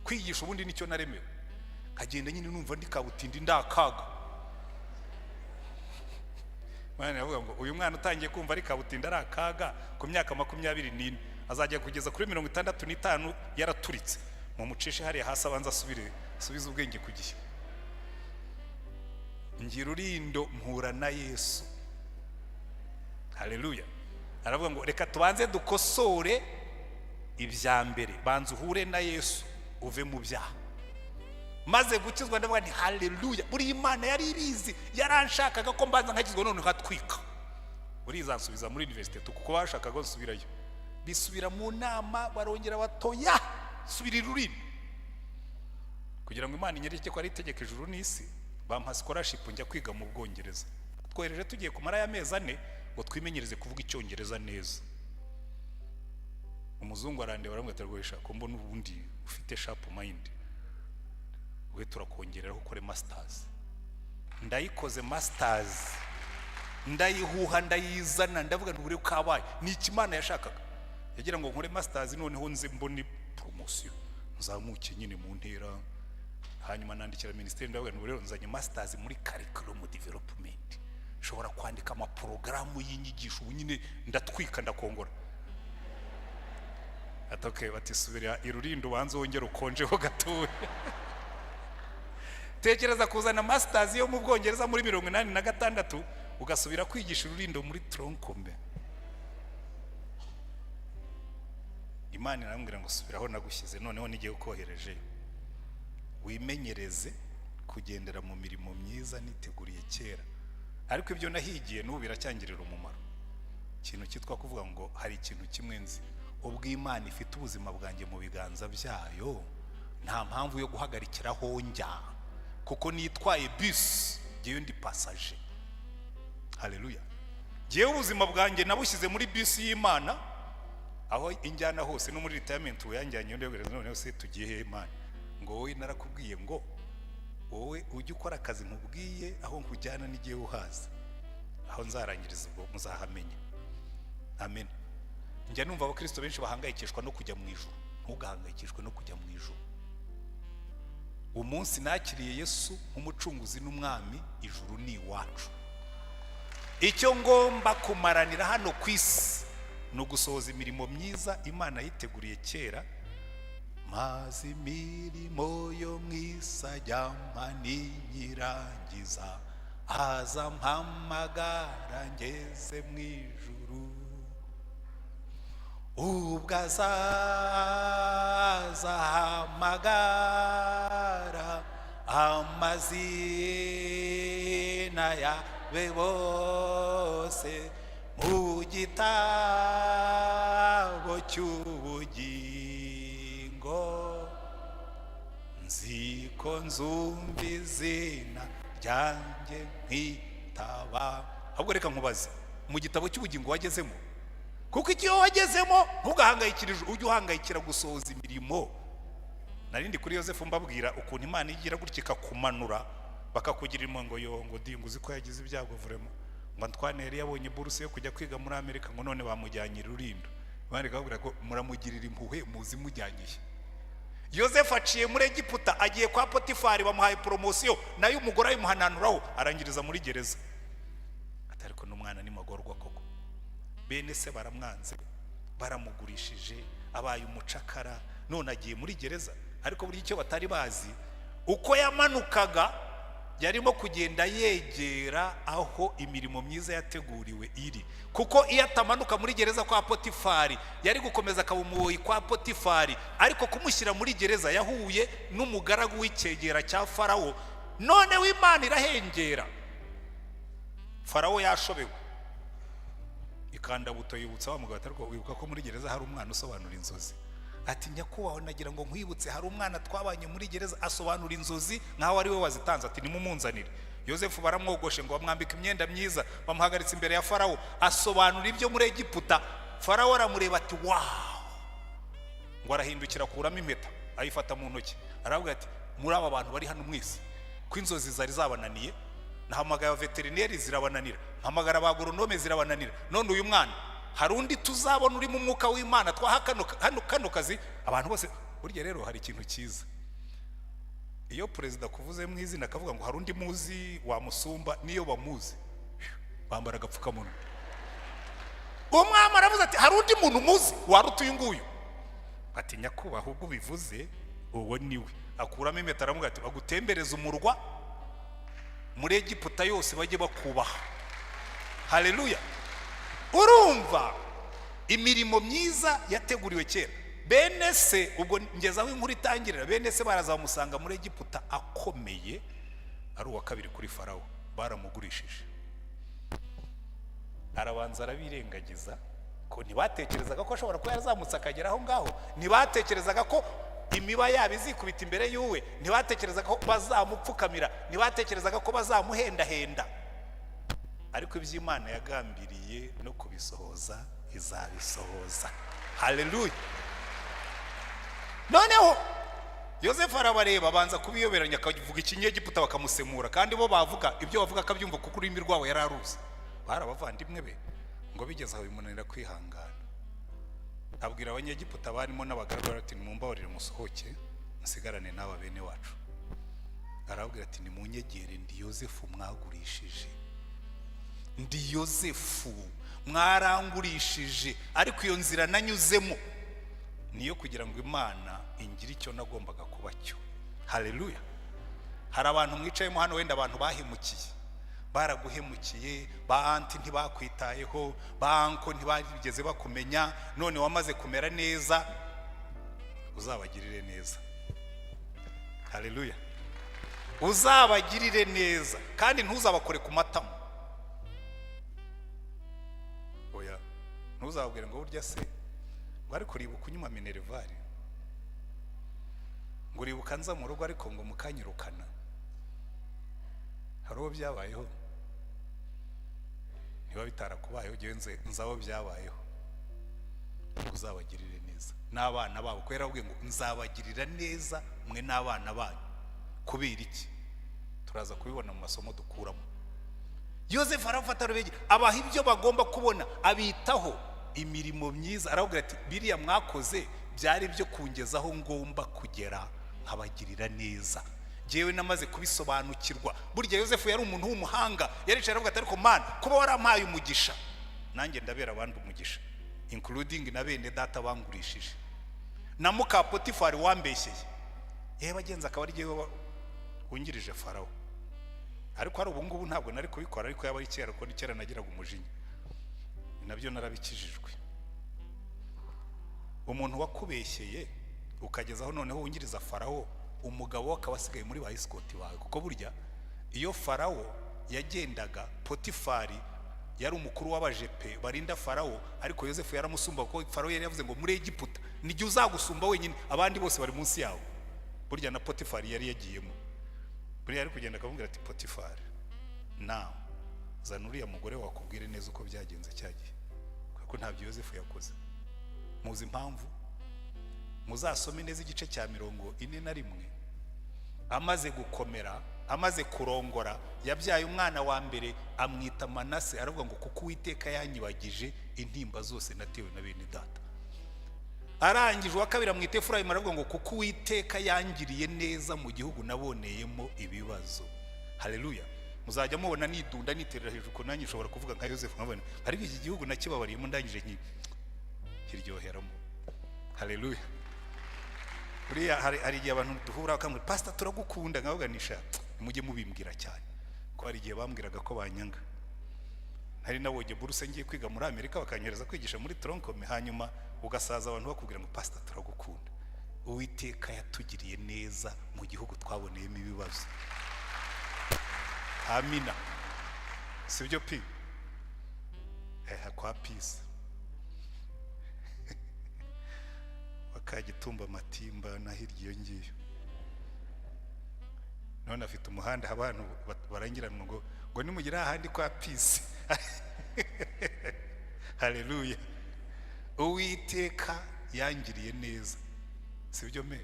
S1: kwigisha. Ubundi nicyo naremewe. Nkagenda nyine numva ndi kabutindi, ndakaga. Mwana aravuga ngo uyu mwana utangiye kumva ari kabutindi, ari akaga ku myaka 24, azajya kugeza kuri 65 yaraturitse. Mumucishe hariya hasi, abanza asubire, asubize ubwenge ku gihe. Ngira urindo, mpura na Yesu. Haleluya! Aravuga ngo reka tubanze dukosore ibya mbere, banza uhure na Yesu, uve mu byaha. Maze gukizwa, ndavuga nti haleluya! Buriya Imana yari ibizi, yaranshakaga ko mbanza nkakizwa, none nkatwika. Buriya izansubiza muri université, kuko bashakaga ko nsubirayo. Bisubira mu nama, barongera batoya, subira irurimi, kugira ngo Imana inyereke ko ari itegeko ijuru n'isi. Bampa scholarship, njya kwiga mu Bwongereza. Twohereje tugiye kumara y'amezi 4 ngo twimenyereze kuvuga Icyongereza neza. Umuzungu arandeba, aramubwira ati: "Rwesha ko mbona ubundi ufite sharp mind, we turakongereraho ukore masters." Ndayikoze masters, ndayihuha, ndayizana. Ndavuga nti buri kabaye ni iki Imana yashakaga? Yagira ngo nkore masters, noneho nze mbone promotion, nzamuke nyine mu ntera. Hanyuma nandikira minisiteri, ndavuga nti rero nzanye masters muri curriculum development, nshobora kwandika amaporogaramu y'inyigisho, ubu nyine ndatwika, ndakongora. Ati okay, bati subira irurindo, ubanze wongere ukonjeho gatoya. Tekereza kuzana masters yo mu Bwongereza muri 86, ugasubira kwigisha ururindo muri tronc commun. Imana irambwira ngo subiraho nagushyize, noneho n'igihe ukohereje, wimenyereze kugendera mu mirimo myiza niteguriye kera. Ariko ibyo nahigiye n'ubu biracyangirira umumaro. Ikintu cyitwa kuvuga ngo hari ikintu kimwe nzi: ubwo Imana ifite ubuzima bwanjye mu biganza byayo, nta mpamvu yo guhagarikiraho njya, kuko nitwaye bisi, ngewe ndi passager. Haleluya! Ngewe ubuzima bwanjye nabushyize muri bisi y'Imana, aho injyana hose, no muri retirement ubu yanjyanye. Ndabwira noneho se tugiye he, Imana? Ngo wowe narakubwiye ngo wowe ujye ukora akazi nkubwiye, aho nkujyana n'igihe uhaza, aho nzarangiriza ubwo muzahamenya. Amen. Njya numva abakristo benshi bahangayikishwa no kujya mu ijuru. Ntugahangayikishwe no kujya mu ijuru. Umunsi nakiriye Yesu nk'umucunguzi n'umwami, ijuru ni iwacu. Icyo ngomba kumaranira hano ku isi ni ugusohoza imirimo myiza Imana yiteguriye kera. Maze imirimo yo mu isi ajya ninyirangiza, aza mpamagara ngeze mu ijuru. Ubwo azaza ahamagara amazina yabe bose mu gitabo cy'ubugingo, nzi ko nzumva izina ryanjye nkitaba. Ahubwo reka nkubaze: mu gitabo cy'ubugingo wagezemo? Kuko icyo wagezemo, ntugahangayikire, ujye uhangayikira gusohoza imirimo. Narindi kuri Yosefu, mbabwira ukuntu Imana igira gutya ikakumanura, bakakugira impuhwe, ngo yo, ngo di, ngo uzi ko yagize ibyago vraiment, ngo Antoine yari yabonye buruse yo kujya kwiga muri Amerika, ngo none bamujyanye i Rurindo. Imana ikababwira ko muramugirira impuhwe muzi mujyanye he? Yosefu aciye muri Egiputa, agiye kwa Potifari, bamuhaye promotion, nayo umugore ayimuhananuraho, arangiriza muri gereza. Ati ariko n'umwana ni magorwa koko, bene se baramwanze, baramugurishije, abaye umucakara, none agiye muri gereza. Ariko burya icyo batari bazi, uko yamanukaga yarimo kugenda yegera aho imirimo myiza yateguriwe iri, kuko iyo atamanuka muri gereza kwa Potifari, yari gukomeza akaba umuboyi kwa Potifari. Ariko kumushyira muri gereza, yahuye n'umugaragu w'icyegera cya Farawo. Noneho Imana irahengera, Farawo yashobewe, ikandabuto yibutsa wa mugabo, ariko wibuka ko muri gereza hari umwana usobanura inzozi? Ati nyakubahwa, nagira ngo nkwibutse, hari umwana twabanye muri gereza asobanura inzozi nkaho ari we wazitanze. Ati nimumunzanire. Yosefu baramwogoshe ngo bamwambika imyenda myiza, bamuhagaritse imbere ya Farawo, asobanura ibyo muri Egiputa. Farawo aramureba ati: "Wow!" Ngo arahindukira, akuramo impeta, ayifata mu ntoki, aravuga ati: "Muri aba bantu bari hano mwese, ko inzozi zari zabananiye, nahamagaye abaveterineri zirabananira, mpamagara ba agronome zirabananira, none uyu mwana hari undi tuzabona uri mu mwuka w'Imana twaha kano kazi?" Abantu bose, burya rero hari ikintu cyiza iyo perezida akuvuze mu izina, akavuga ngo hari undi muzi wamusumba. Niyo bamuzi bambara agapfukamunwa. Umwami aravuze ati: "Hari undi muntu muzi waruta uyu nguyu?" Ati: "Nyakubahwa, ubwo ubivuze, uwo niwe." Akuramo impeta, aravuga ati: "Bagutembereze umurwa muri Egiputa yose, bajye bakubaha." Haleluya! Urumva imirimo myiza yateguriwe kera. Bene se, ubwo ngeze aho inkuru itangirira, bene se baraza bamusanga muri Egiputa akomeye, ari uwa kabiri kuri Farawo. Baramugurishije, arabanza arabirengagiza, ko ntibatekerezaga ko ashobora kuba yarazamutse akagera aho ngaho, ntibatekerezaga ko imiba yabo izikubita imbere y'uwe, ntibatekerezaga ko bazamupfukamira, ntibatekerezaga ko bazamuhendahenda. Ariko iby'Imana yagambiriye no kubisohoza izabisohoza. Haleluya! Noneho Yosefu arabareba, abanza kubiyoberanya, akavuga ikinyegiputa bakamusemura, kandi bo bavuga ibyo bavuga akabyumva, kuko ururimi rwabo yari aruzi, bari abavandimwe be. Ngo bigeze aho bimunanira kwihangana, abwira Abanyegiputa barimo n'abagaragu ati: "Nimumbabarire musohoke, nsigarane n'aba bene wacu." Arababwira ati: "Nimunyegere, ndi Yosefu mwagurishije, ndi Yosefu mwarangurishije, ariko iyo nzira nanyuzemo niyo kugira ngo Imana ingire icyo nagombaga kuba cyo." Haleluya! Hari abantu mwicayemo hano, wenda abantu bahemukiye, baraguhemukiye, ba aunty ntibakwitayeho, ba uncle ntibigeze bakumenya, none wamaze kumera neza, uzabagirire neza. Haleluya! Uzabagirire neza kandi ntuzabakore ku matama. Oya, ntuzababwire ngo burya se ngo ariko uribuka unyuma minerval, ngo uribuka nza mu rugo ariko ngo mukanyirukana. Hari uwo byabayeho? Niba bitarakubayeho, ujye nzi abo byabayeho. Uzabagirire neza n'abana babo, kubera yarababwiye ngo: "Nzabagirira neza mwe n'abana banyu." Kubera iki? Turaza kubibona mu masomo dukuramo. Yosefu arafata, arabegera, abaha ibyo bagomba kubona, abitaho, imirimo myiza. Arababwira ati: "Biriya mwakoze byari ibyo kungezaho ngomba kugera nkabagirira neza. Ngewe namaze kubisobanukirwa." Burya Yosefu yari umuntu w'umuhanga, yaricaye aravuga ati: "Ariko Mana, kuba warampaye umugisha, nanjye ndabera abandi umugisha, including na bene data bangurishije na muka Potifari wambeshyeye." Yewe, agenza akaba ari jyewe wungirije Farawo. Ariko hari ubu ngubu ntabwo nari kubikora, ariko yaba ari kera, kuko ni kera nagiraga umujinya, nabyo narabikijijwe. Umuntu wakubeshyeye ukagezaho noneho wungiriza Farawo, umugabo we akaba asigaye muri ba escort bawe, kuko burya iyo Farawo yagendaga, Potifari yari umukuru w'abajepe barinda Farawo, ariko Yosefu yaramusumba, kuko Farawo yari yavuze ngo: "Muri Egiputa nijye uzagusumba wenyine, abandi bose bari munsi yawe." Burya na Potifari yari yagiyemo. Buriya yari kugenda akamubwira ati: "Potifari, nawe zana uriya mugore wakubwire neza uko byagenze cya gihe," kuko ntabyo Yosefu yakoze. Muzi impamvu? Muzasome neza igice cya 41. Amaze gukomera, amaze kurongora, yabyaye umwana wa mbere, amwita Manase, aravuga ngo: "Kuko Uwiteka yanyibagije intimba zose natewe na bene data." Arangije, uwa kabiri amwita Efurayimu, aravuga ngo: "Kuko Uwiteka yangiriye neza mu gihugu naboneyemo ibibazo." Haleluya! Muzajya mubona nidunda, niterera hejuru, ko nanjye nshobora kuvuga nka Yosefu, nkabona ariko iki gihugu nakibabariyemo, ndangije nkiryoheramo. Haleluya! Buriya hari igihe abantu duhura bakambwira: "Pasita, turagukunda." Nkavuga nisha mujye mubimbwira cyane, ko hari igihe bambwiraga ko banyanga. Nari nabonye buruse ngiye kwiga muri Amerika, bakanyohereza kwigisha muri tronc commun, hanyuma ugasaza abantu bakubwira ngo: "Pasita, turagukunda." Uwiteka yatugiriye neza mu gihugu twaboneyemo ibibazo. Amina. Sibyo pi kwa Peace bakagitumba amatimba na hirya iyo ngiyo. None afite umuhanda, abantu barangiranwa ngo nimugera ahandi kwa Peace. Haleluya! Uwiteka yangiriye neza, sibyo me?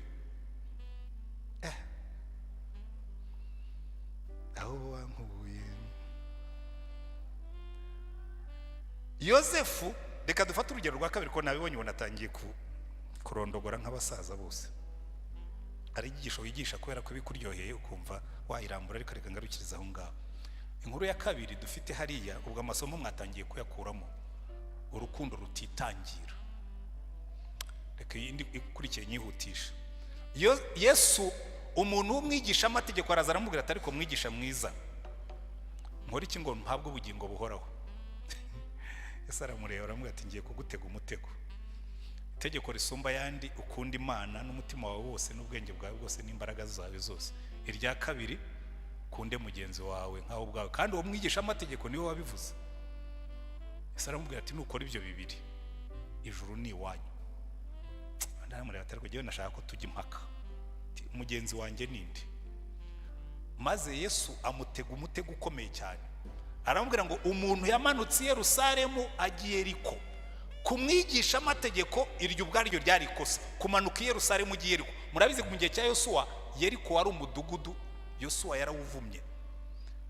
S1: Aho wankuye. Yosefu, reka dufate urugero rwa kabiri, ko nabibonye ubu natangiye kurondogora nk'abasaza bose. Hari inyigisho wigisha kubera ko ibikuryoheye ukumva wayirambura, ariko reka ngarukiriza aho ngaho. Inkuru ya kabiri dufite hariya, ubwo amasomo mwatangiye kuyakuramo, urukundo rutitangira. Reka iyindi ikurikiye nyihutisha. Yesu, umuntu w'umwigisha amategeko, araza aramubwira ati: "Ariko mwigisha mwiza, nkora iki ngo mpabwe ubugingo buhoraho?" Yesu aramureba, aramubwira ati: "Ngiye kugutega umutego. Itegeko risumba ayandi, ukunda Imana n'umutima wawe wose n'ubwenge bwawe bwose n'imbaraga zawe zose. Irya kabiri, ukunde mugenzi wawe nkawe ubwawe." Kandi uwo mwigisha amategeko niwe wabivuze. Yesu aramubwira ati: "Nukora ibyo bibiri, ijuru ni iwanyu." Aramureba ati: "Ariko njyewe nashaka ko tujya impaka, mugenzi wanjye ninde?" Maze Yesu amutega umutego ukomeye cyane, aramubwira ngo umuntu yamanutse i Yerusalemu agiye Yeriko. Kumwigisha amategeko, iryo ubwaryo ryari ikosa, kumanuka i Yerusalemu ugiye Yeriko. Murabizi, mu gihe cya Yosuwa, Yeriko wari umudugudu, Yosuwa yarawuvumye.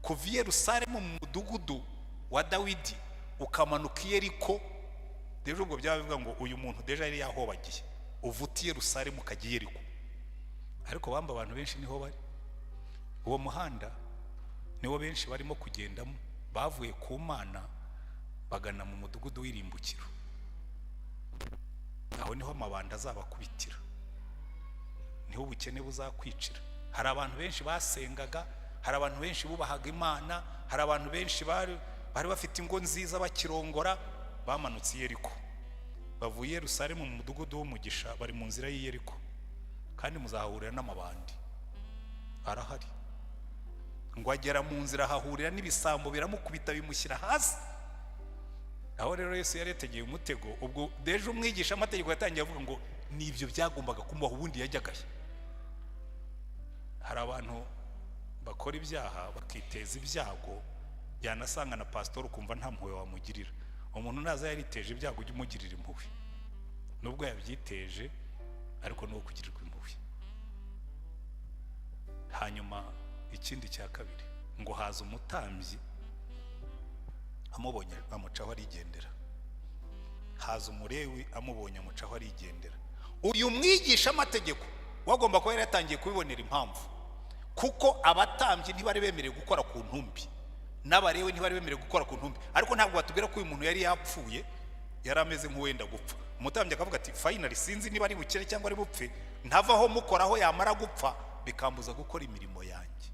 S1: Kuva i Yerusalemu mu mudugudu wa Dawidi ukamanuka i Yeriko, rero ubwo byaba bivuga ngo uyu muntu déjà yari yahobagiye. Uva uti Yerusalemu ukajya i Yeriko, ariko bamba abantu benshi niho bari. Uwo muhanda niwo benshi barimo kugendamo, bavuye ku Mana bagana mu mudugudu w'irimbukiro. Aho niho amabanda azabakubitira, niho ubukene buzakwicira. Hari abantu benshi basengaga, hari abantu benshi bubahaga Imana, hari abantu benshi bari bafite ingo nziza bakirongora, bamanutse i Yeriko, bavuye i Yerusalemu mu mudugudu w'umugisha, bari mu nzira y'i Yeriko. Kandi muzahahurira n'amabandi, arahari. Ngo agera mu nzira ahahurira n'ibisambo, biramukubita, bimushyira hasi. Aho rero Yesu yari yategeye umutego. Ubwo déjà umwigisha amategeko yatangiye avuga ngo nibyo byagombaga kumubaho, ubundi yajyagaye. Hari abantu bakora ibyaha bakiteza ibyago, yanasanga na pasitori ukumva nta mpuhwe wamugirira. Umuntu naza yariteje ibyago, ujye umugirira impuhwe, nubwo yabyiteje, ariko ni uwo kugirirwa impuhwe. Hanyuma ikindi cya kabiri, ngo haza umutambyi, amubonye amucaho arigendera. Haza Umurewi, amubonye amucaho arigendera. Uyu mwigisha amategeko wagomba kuba yari yatangiye kubibonera impamvu, kuko abatambyi ntibari bemerewe gukora ku ntumbi, n'Abarewe ntibari bemerewe gukora ku ntumbi. Ariko ntabwo batubwira ko uyu muntu yari yapfuye, yari ameze nk'uwenda gupfa. Umutambyi akavuga ati: "Finally, sinzi niba ari bukire cyangwa ari bupfe, ntavaho mukoraho, yamara gupfa bikambuza gukora imirimo yanjye."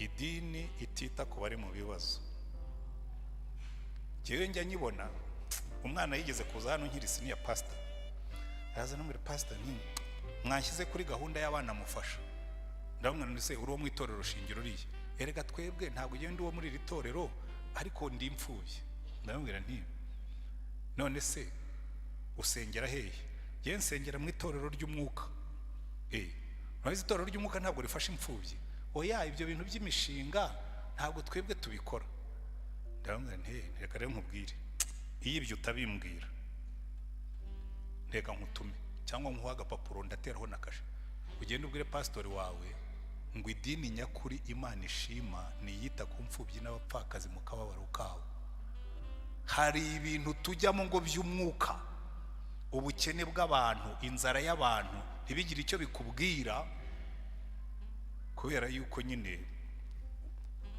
S1: Idini itita ku bari mu bibazo, njyewe njya nyibona. Umwana yigeze kuza hano nkiri senior pastor, araza no muri pastor: "Nti mwanshyize kuri gahunda y'abana mufasha?" Ndamubwira nti: "Se uri uwo mu itorero shingiro uriya?" "Erega twebwe ntabwo ugenda uwo muri iri torero, ariko ndi imfubyi." Ndamubwira nti: "None se usengera hehe?" "Njyewe nsengera mu itorero ry'umwuka." "Urabizi, itorero ry'umwuka ntabwo rifasha imfubyi." "Oya, ibyo bintu by'imishinga ntabwo twebwe tubikora." Ndamubwira nti: "Reka rero nkubwire, iyo ibyo utabimbwira, reka nkutume cyangwa nkuha agapapuro, ndateraho na kashe, ugende ubwire pasitori wawe ngo idini nyakuri Imana ishima ni iyita ku mfubyi n'abapfakazi mu kababaro kabo." Hari ibintu tujyamo ngo by'umwuka, ubukene bw'abantu, inzara y'abantu, ntibigire icyo bikubwira, kubera yuko nyine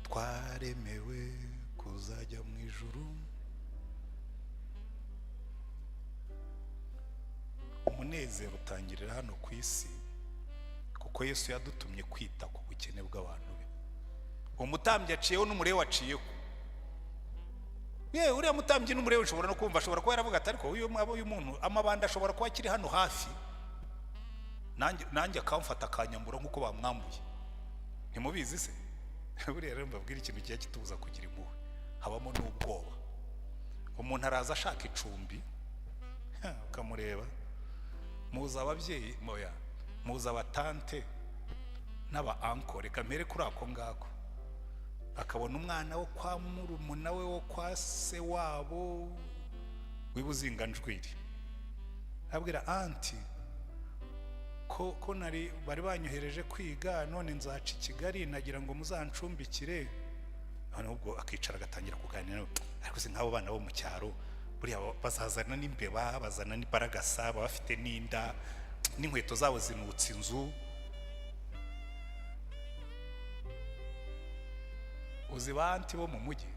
S1: twaremewe kuzajya mu ijuru. Umunezero utangirira hano ku isi, kuko Yesu yadutumye kwita ku bukene bw'abantu be. Umutambyi aciyeho n'Umurewe aciyeho. Yewe, uriya mutambyi n'Umurewe ushobora no kumva ashobora kuba yaravuga ati: "Ariko uyu muntu amabanda ashobora kuba akiri hano hafi, nanjye akamfata akanyambura nk'uko bamwambuye." Ntimubizi se? Buriya rero mbabwira ikintu kigiye kitubuza kugira impuhwe, habamo n'ubwoba. Umuntu araza ashaka icumbi, ukamureba, muzi ababyeyi moya, muzi abatante. N'aba uncle, reka mpere kuri ako ngako. Akabona umwana wo kwa murumuna we, wo kwa se wabo w'ibuzinganjwiri, abwira aunty ko nari bari banyohereje kwiga, none nzaca i Kigali, nagira ngo muzancumbikire. Noneho ubwo akicara agatangira kuganira nawe. Ariko si nk'abo bana bo mu cyaro, buriya bazazana n'imbeba, bazana n'imbaragasa, baba bafite n'inda, n'inkweto zabo zinutse inzu. Uzi ba aunty bo mu mujyi,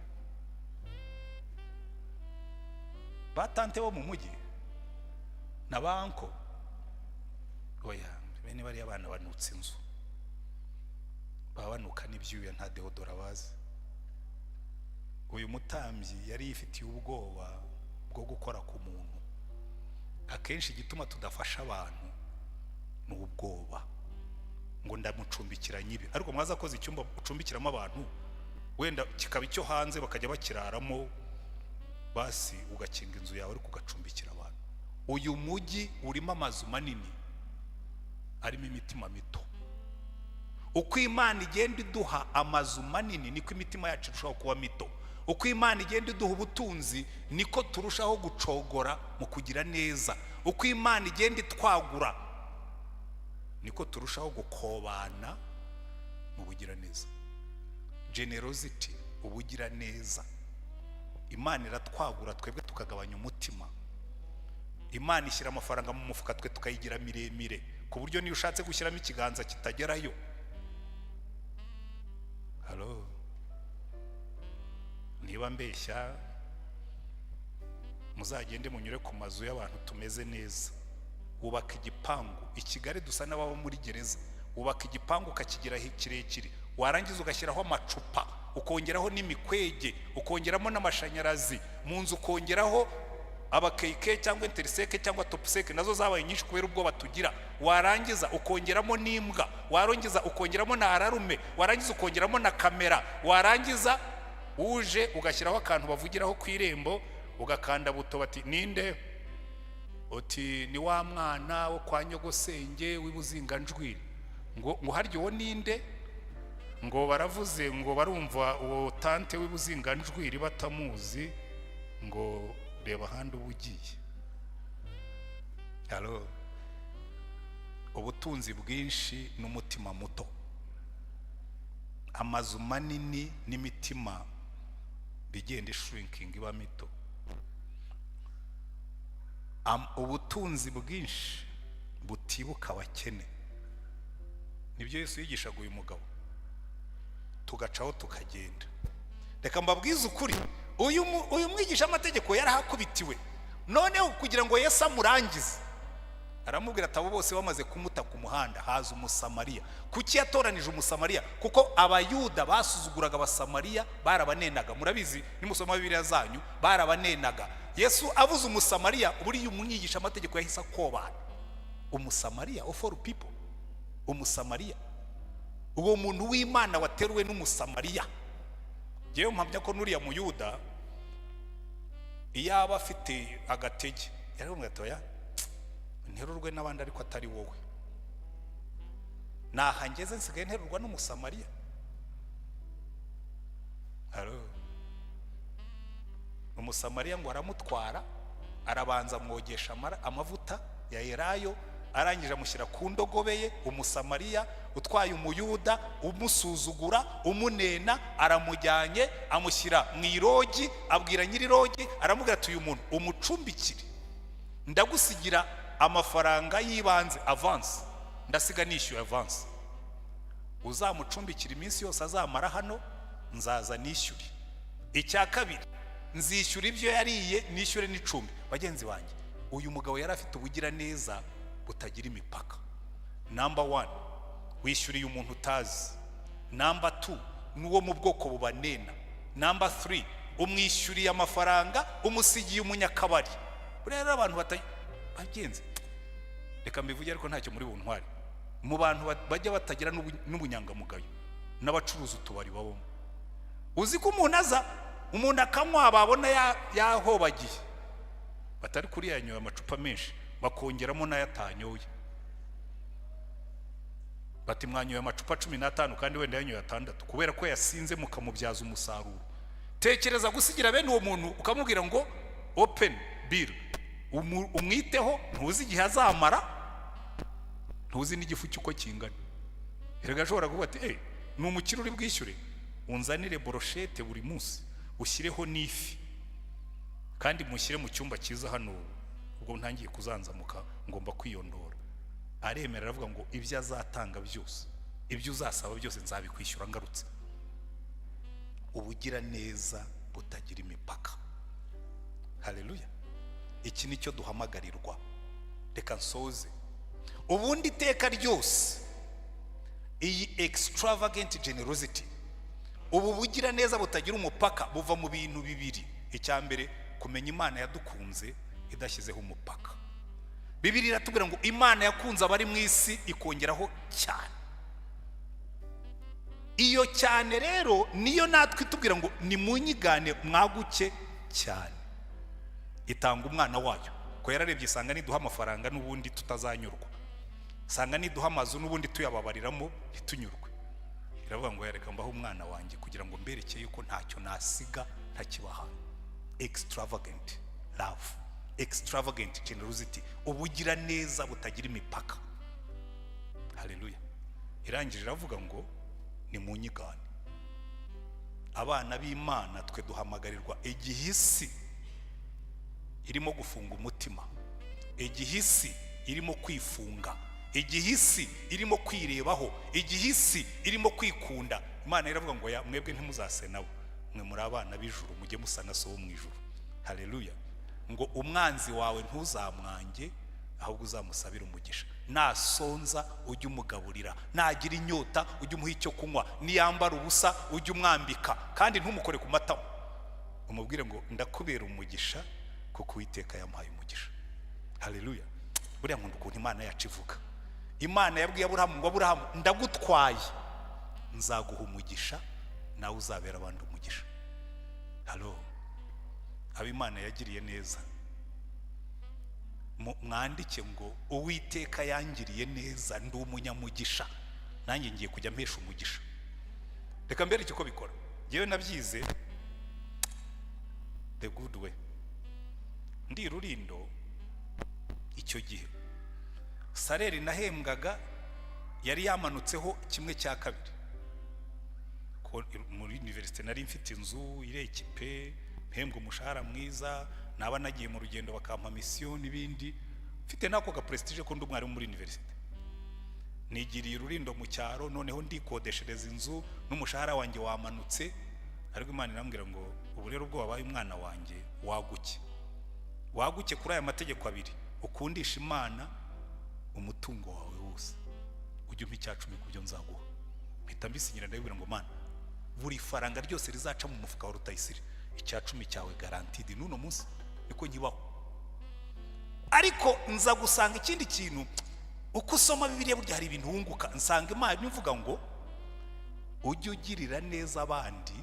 S1: ba tante bo mu mujyi na ba uncle? Oya, bene bariya bana banutse inzu, baba banuka n'ibyuya, nta deodorant bazi. Uyu mutambyi yari yifitiye ubwoba bwo gukora ku muntu. Akenshi igituma tudafasha abantu ni ubwoba, ngo ndamucumbikira nyibe. Ariko mwaza akoze icyumba ucumbikiramo abantu, wenda kikaba icyo hanze bakajya bakiraramo, basi ugakinga inzu yawe ariko ugacumbikira abantu. Uyu mujyi urimo amazu manini arimo imitima mito. Uko Imana igenda iduha amazu manini, niko imitima yacu irushaho kuba mito. Uko Imana igenda iduha ubutunzi, niko turushaho gucogora mu kugira neza. Uko Imana igenda itwagura, niko turushaho gukobana mu bugiraneza. Generosity, ubugiraneza. Imana iratwagura, twebwe tukagabanya umutima. Imana ishyira amafaranga mu mufuka, twe tukayigira miremire, ku buryo niyo ushatse gushyiramo ikiganza kitagerayo. Halo, niba mbeshya muzagende munyure ku mazu y'abantu tumeze neza. Wubaka igipangu i Kigali, dusa n'ababa muri gereza. Wubaka igipangu ukakigira kirekire, warangiza ugashyiraho amacupa, ukongeraho n'imikwege, ukongeramo n'amashanyarazi mu nzu, ukongeraho abakeke cyangwa intersec cyangwa topsec, nazo zabaye nyinshi kubera ubwoba tugira. Warangiza ukongeramo n'imbwa, warangiza ukongeramo na alarme, warangiza ukongeramo na kamera, warangiza uje ugashyiraho akantu bavugiraho ku irembo, ugakanda buto, bati: "Ninde?" Uti: "Ni wa mwana wo kwa nyogosenge w'ibuzinganjwiri." Ngo harya uwo ninde? Ngo baravuze ngo barumva uwo tante w'ibuzinganjwiri batamuzi. Ngo reba ahandi uba ugiye. Halo, ubutunzi bwinshi n'umutima muto, amazu manini n'imitima bigenda ishrinking, iba mito. Ubutunzi bwinshi butibuka abakene, nibyo Yesu yigishaga uyu mugabo, tugacaho tukagenda. Reka mbabwize ukuri, uyu mwigisha amategeko yarahakubitiwe. Noneho kugira ngo Yesu amurangize, aramubwira ati: "Abo bose bamaze kumuta ku muhanda, haza Umusamariya." Kuki yatoranije Umusamariya? Kuko Abayuda basuzuguraga Abasamariya, barabanenaga. Murabizi nimusoma Bibiliya zanyu, barabanenaga. Yesu abuze Umusamariya, buriya umwigisha amategeko yahise akobana. Umusamariya, of all people, Umusamariya, uwo muntu w'Imana wateruwe n'Umusamariya. Ngewe mpamya ko n'uriya Muyuda, iyo aba afite agatege, yari ati: "Oya, nterurwe n'abandi ariko atari wowe. Naha ngeze, nsigaye nterurwa n'Umusamariya." Halo? Umusamariya ngo aramutwara, arabanza amwogesha amavuta ya elayo, arangije amushyira ku ndogobe ye. Umusamariya utwaye Umuyuda umusuzugura, umunena, aramujyanye amushyira mu ilodge. Abwira nyiri lodge, aramubwira ati: "Uyu muntu umucumbikire, ndagusigira amafaranga y'ibanze, avance, ndasiga nishyuye avance. Uzamucumbikira iminsi yose azamara hano, nzaza nishyure. Icya kabiri, nzishyura ibyo yariye, nishyure n'icumbi." Bagenzi banjye, uyu mugabo yari afite ubugiraneza butagira imipaka. Number one, wishyuriye umuntu utazi. Number two, n'uwo mu bwoko bubanena. Number three, umwishyuriye amafaranga, umusigiye umunyakabari. Buriya rero abantu bata bagenzi, reka mbivuge ariko ntacyo muri buntware, mu bantu bajya batagira n'ubunyangamugayo n'abacuruza utubari babamo. Uzi ko umuntu aza, umuntu akanywa, babona yahobagiye, batari kuri yanyoye amacupa menshi, bakongeramo n'ayo atanyoye. Bati: "Mwanyoye amacupa 15," kandi wenda yanyoye atandatu, kubera ko yasinze mukamubyaza umusaruro. Tekereza gusigira bene uwo muntu, ukamubwira ngo "Open bill", umwiteho. Ntuzi igihe azamara, ntuzi n'igifu cy'uko kingana. Erega ashobora kuvuga ati: "Eh, ni umukire uri bwishyure, unzanire brochette buri munsi, ushyireho n'ifi, kandi mushyire mu cyumba cyiza hano, ubwo ntangiye kuzanzamuka, ngomba kwiyondora." Aremera, aravuga ngo: "Ibyo azatanga byose, ibyo uzasaba byose, nzabikwishyura ngarutse." Ubugira neza butagira imipaka. Haleluya! Iki ni cyo duhamagarirwa. Reka nsoze. Ubundi iteka ryose iyi extravagant generosity, ubu bugira neza butagira umupaka, buva mu bintu bibiri. Icya mbere, kumenya Imana yadukunze idashyizeho umupaka. Bibiri iratubwira ngo Imana yakunze abari mu isi ikongeraho cyane. Iyo cyane rero niyo natwe itubwira ngo nimunyigane mwaguke cyane. Itanga umwana wayo ko yararebye isanga niduha amafaranga n'ubundi tutazanyurwa, sanga niduha amazu n'ubundi tuyababariramo ntitunyurwe. Iravuga ngo: "Yareka mbaho umwana wanjye kugira ngo mbereke yuko ntacyo nasiga ntakibaha." Extravagant love, extravagant generosity, ubugira neza butagira imipaka. Haleluya! Irangije iravuga ngo nimunyigane. Abana b'Imana twe duhamagarirwa, igihe isi irimo gufunga umutima, igihe isi irimo kwifunga, igihe isi irimo kwirebaho, igihe isi irimo kwikunda, Imana iravuga ngo: "Ya, mwebwe ntimuzase nabo, mwe muri abana b'ijuru, mujye musa na So wo mu ijuru." Haleluya! Ngo umwanzi wawe ntuzamwange, ahubwo uzamusabire umugisha. Nasonza ujye umugaburira, nagira inyota ujye umuha icyo kunywa, niyambara ubusa ujye umwambika, kandi ntumukore ku matama. Umubwire ngo: "Ndakubera umugisha kuko Uwiteka yamuhaye umugisha." Haleluya! Buriya nkunda ukuntu Imana yacu ivuga. Imana yabwiye Aburahamu ngo: "Aburahamu, ndagutwaye, nzaguha umugisha, nawe uzabera abandi umugisha." Halo, abo Imana yagiriye neza, mwandike ngo: "Uwiteka yangiriye neza, ndi umunyamugisha, nanjye ngiye kujya mpesha umugisha." Reka mbereke uko bikora. Ngewe nabyize the good way. Ndi Rurindo icyo gihe, salaire nahembwaga yari yamanutseho kimwe cya kabiri. Ko muri université nari mfite inzu iri équipée, mpembwa umushahara mwiza, naba nagiye mu rugendo bakampa mission n'ibindi, mfite n'ako ga prestige ko ndi umwarimu muri université. Nigiriye Rurindo mu cyaro, noneho ndikodeshereza inzu n'umushahara wanjye wamanutse. Ariko Imana irambwira ngo: "Ubu rero ubwo wabaye umwana wanjye, waguke, waguke kuri aya mategeko abiri: ukundisha Imana umutungo wawe wose, ujye umpa icya 10 ku byo nzaguha." Mpita mbisinyira, ndabibwira ngo: "Mana, buri faranga ryose rizaca mu mufuka wa Rutayisire, icya 10 cyawe guaranteed." N'uno munsi niko nkibaho. Ariko nza gusanga ikindi kintu, uko usoma Bibiliya burya hari ibintu wunguka. Nsanga Imana ivuga ngo: "Ujye ugirira neza abandi,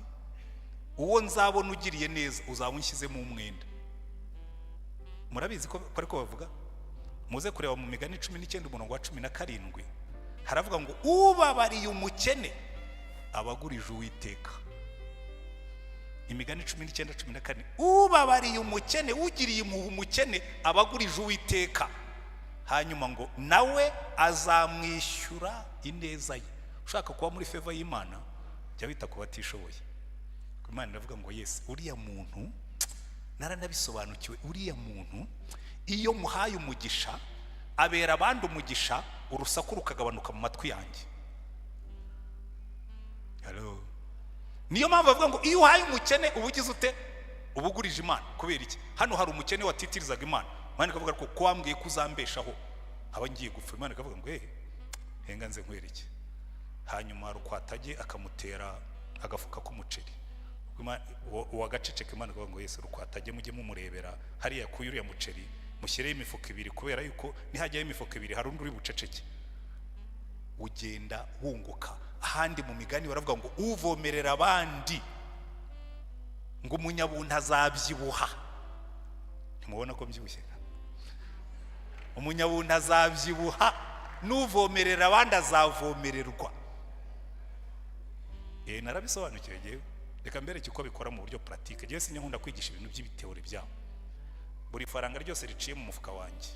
S1: uwo nzabona ugiriye neza uzaba unshyizemo umwenda." Murabizi ko ariko bavuga. Muze kureba mu Migani 19 umurongo wa 17, haravuga ngo: "Ubabariye umukene aba agurije Uwiteka." Imigani 19:14: ubabariye umukene, ugiriye impuhwe umukene, aba agurije Uwiteka, hanyuma ngo nawe azamwishyura ineza ye. Ushaka kuba muri favor y'Imana, jya wita ku batishoboye. Imana iravuga ngo: "Yes, uriya muntu naranabisobanukiwe, uriya muntu iyo muhaye umugisha abera abandi umugisha, urusaku rukagabanuka mu matwi yanjye." Hello. Niyo mpamvu bavuga ngo iyo uhaye umukene uba ugize ute? Uba ugurije Imana. Kubera iki? Hano hari umukene watitirizaga Imana. Imana ikavuga ko ko wambwiye ko uzambeshaho, nkaba ngiye gupfa. Imana ikavuga ngo: "Hehe, henga nze nkwereke." Hanyuma Rukwatage akamutera agafuka k'umuceri. Uwagaceceka, Imana ikavuga ngo: "Yesu, Rukwatage mujye mumurebera hariya kuyu uriya muceri, mushyireho imifuka ibiri, kubera yuko nihajyaho imifuka ibiri hari undi uri buceceke." Ugenda wunguka. Ahandi mu Migani baravuga ngo uvomerera abandi, ngo umunyabuntu azabyibuha. Ntimubona ko mbyibushye? Umunyabuntu azabyibuha. N'uvomerera abandi azavomererwa. Narabisobanukiwe ngewe. Reka mbereke uko bikora mu buryo pratique. Ngewe sinya nkunda kwigisha ibintu by'ibithéorie byabo. Buri faranga ryose riciye mu mufuka wanjye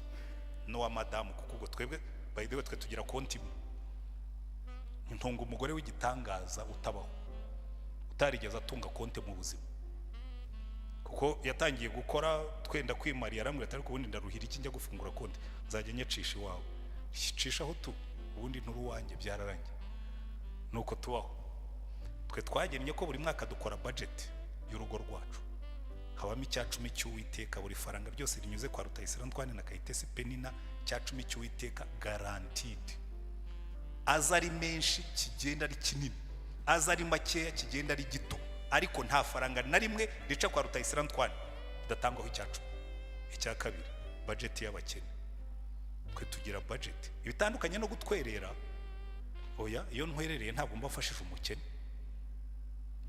S1: n'uwa madamu, kuko ubwo twebwe, by the way, twe tugira konti imwe. Ntunga umugore w'igitangaza utabaho, utarigeze atunga konti mu buzima, kuko yatangiye gukora twenda kwimariye. Arambwira ati: "Ariko ubundi ndaruhira iki njya gufungura konti? Nzajya nyacisha iwawe." Cishaho tu, ubundi nturi uwanjye, byararangiye. Nuko tubaho. Twe twagennye ko buri mwaka dukora budget y'urugo rwacu, habamo 10% cy'Uwiteka. Buri faranga ryose rinyuze kwa Rutayisire Antoine na Kayitesi Penina, 10% cy'Uwiteka guaranteed. Aza ari menshi kigenda ari kinini, aza ari makeya kigenda ari gito, ariko nta faranga na rimwe rica kwa Rutayisire Antoine ridatangwaho 10%. Icya kabiri, budget y'abakene. Twe tugira budget ibitandukanye no gutwerera. Oya, iyo ntwerereye ntabwo mba mfashije umukene.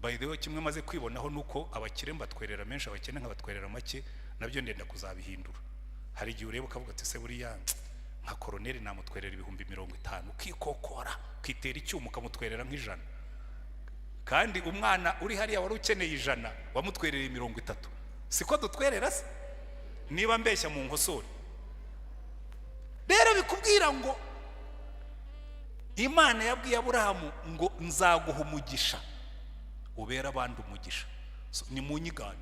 S1: By the way, kimwe maze kwibonaho nuko abakire mbatwerera menshi, abakene nkabatwerera make. Nabyo ndenda kuzabihindura. Hari igihe ureba ukavuga ati: "Se buriya nka koroneri namutwerera 50,000?" Ukikokora, ukitera icyuma, ukamutwerera nk'100, kandi umwana uri hariya wari ukeneye 100 wamutwerereye 30. Siko dutwerera se? Niba mbeshya mu nkosore. Rero bikubwira ngo Imana yabwiye Aburahamu ngo: "Nzaguha umugisha, ubere abandi umugisha." So, ni mu nyigane,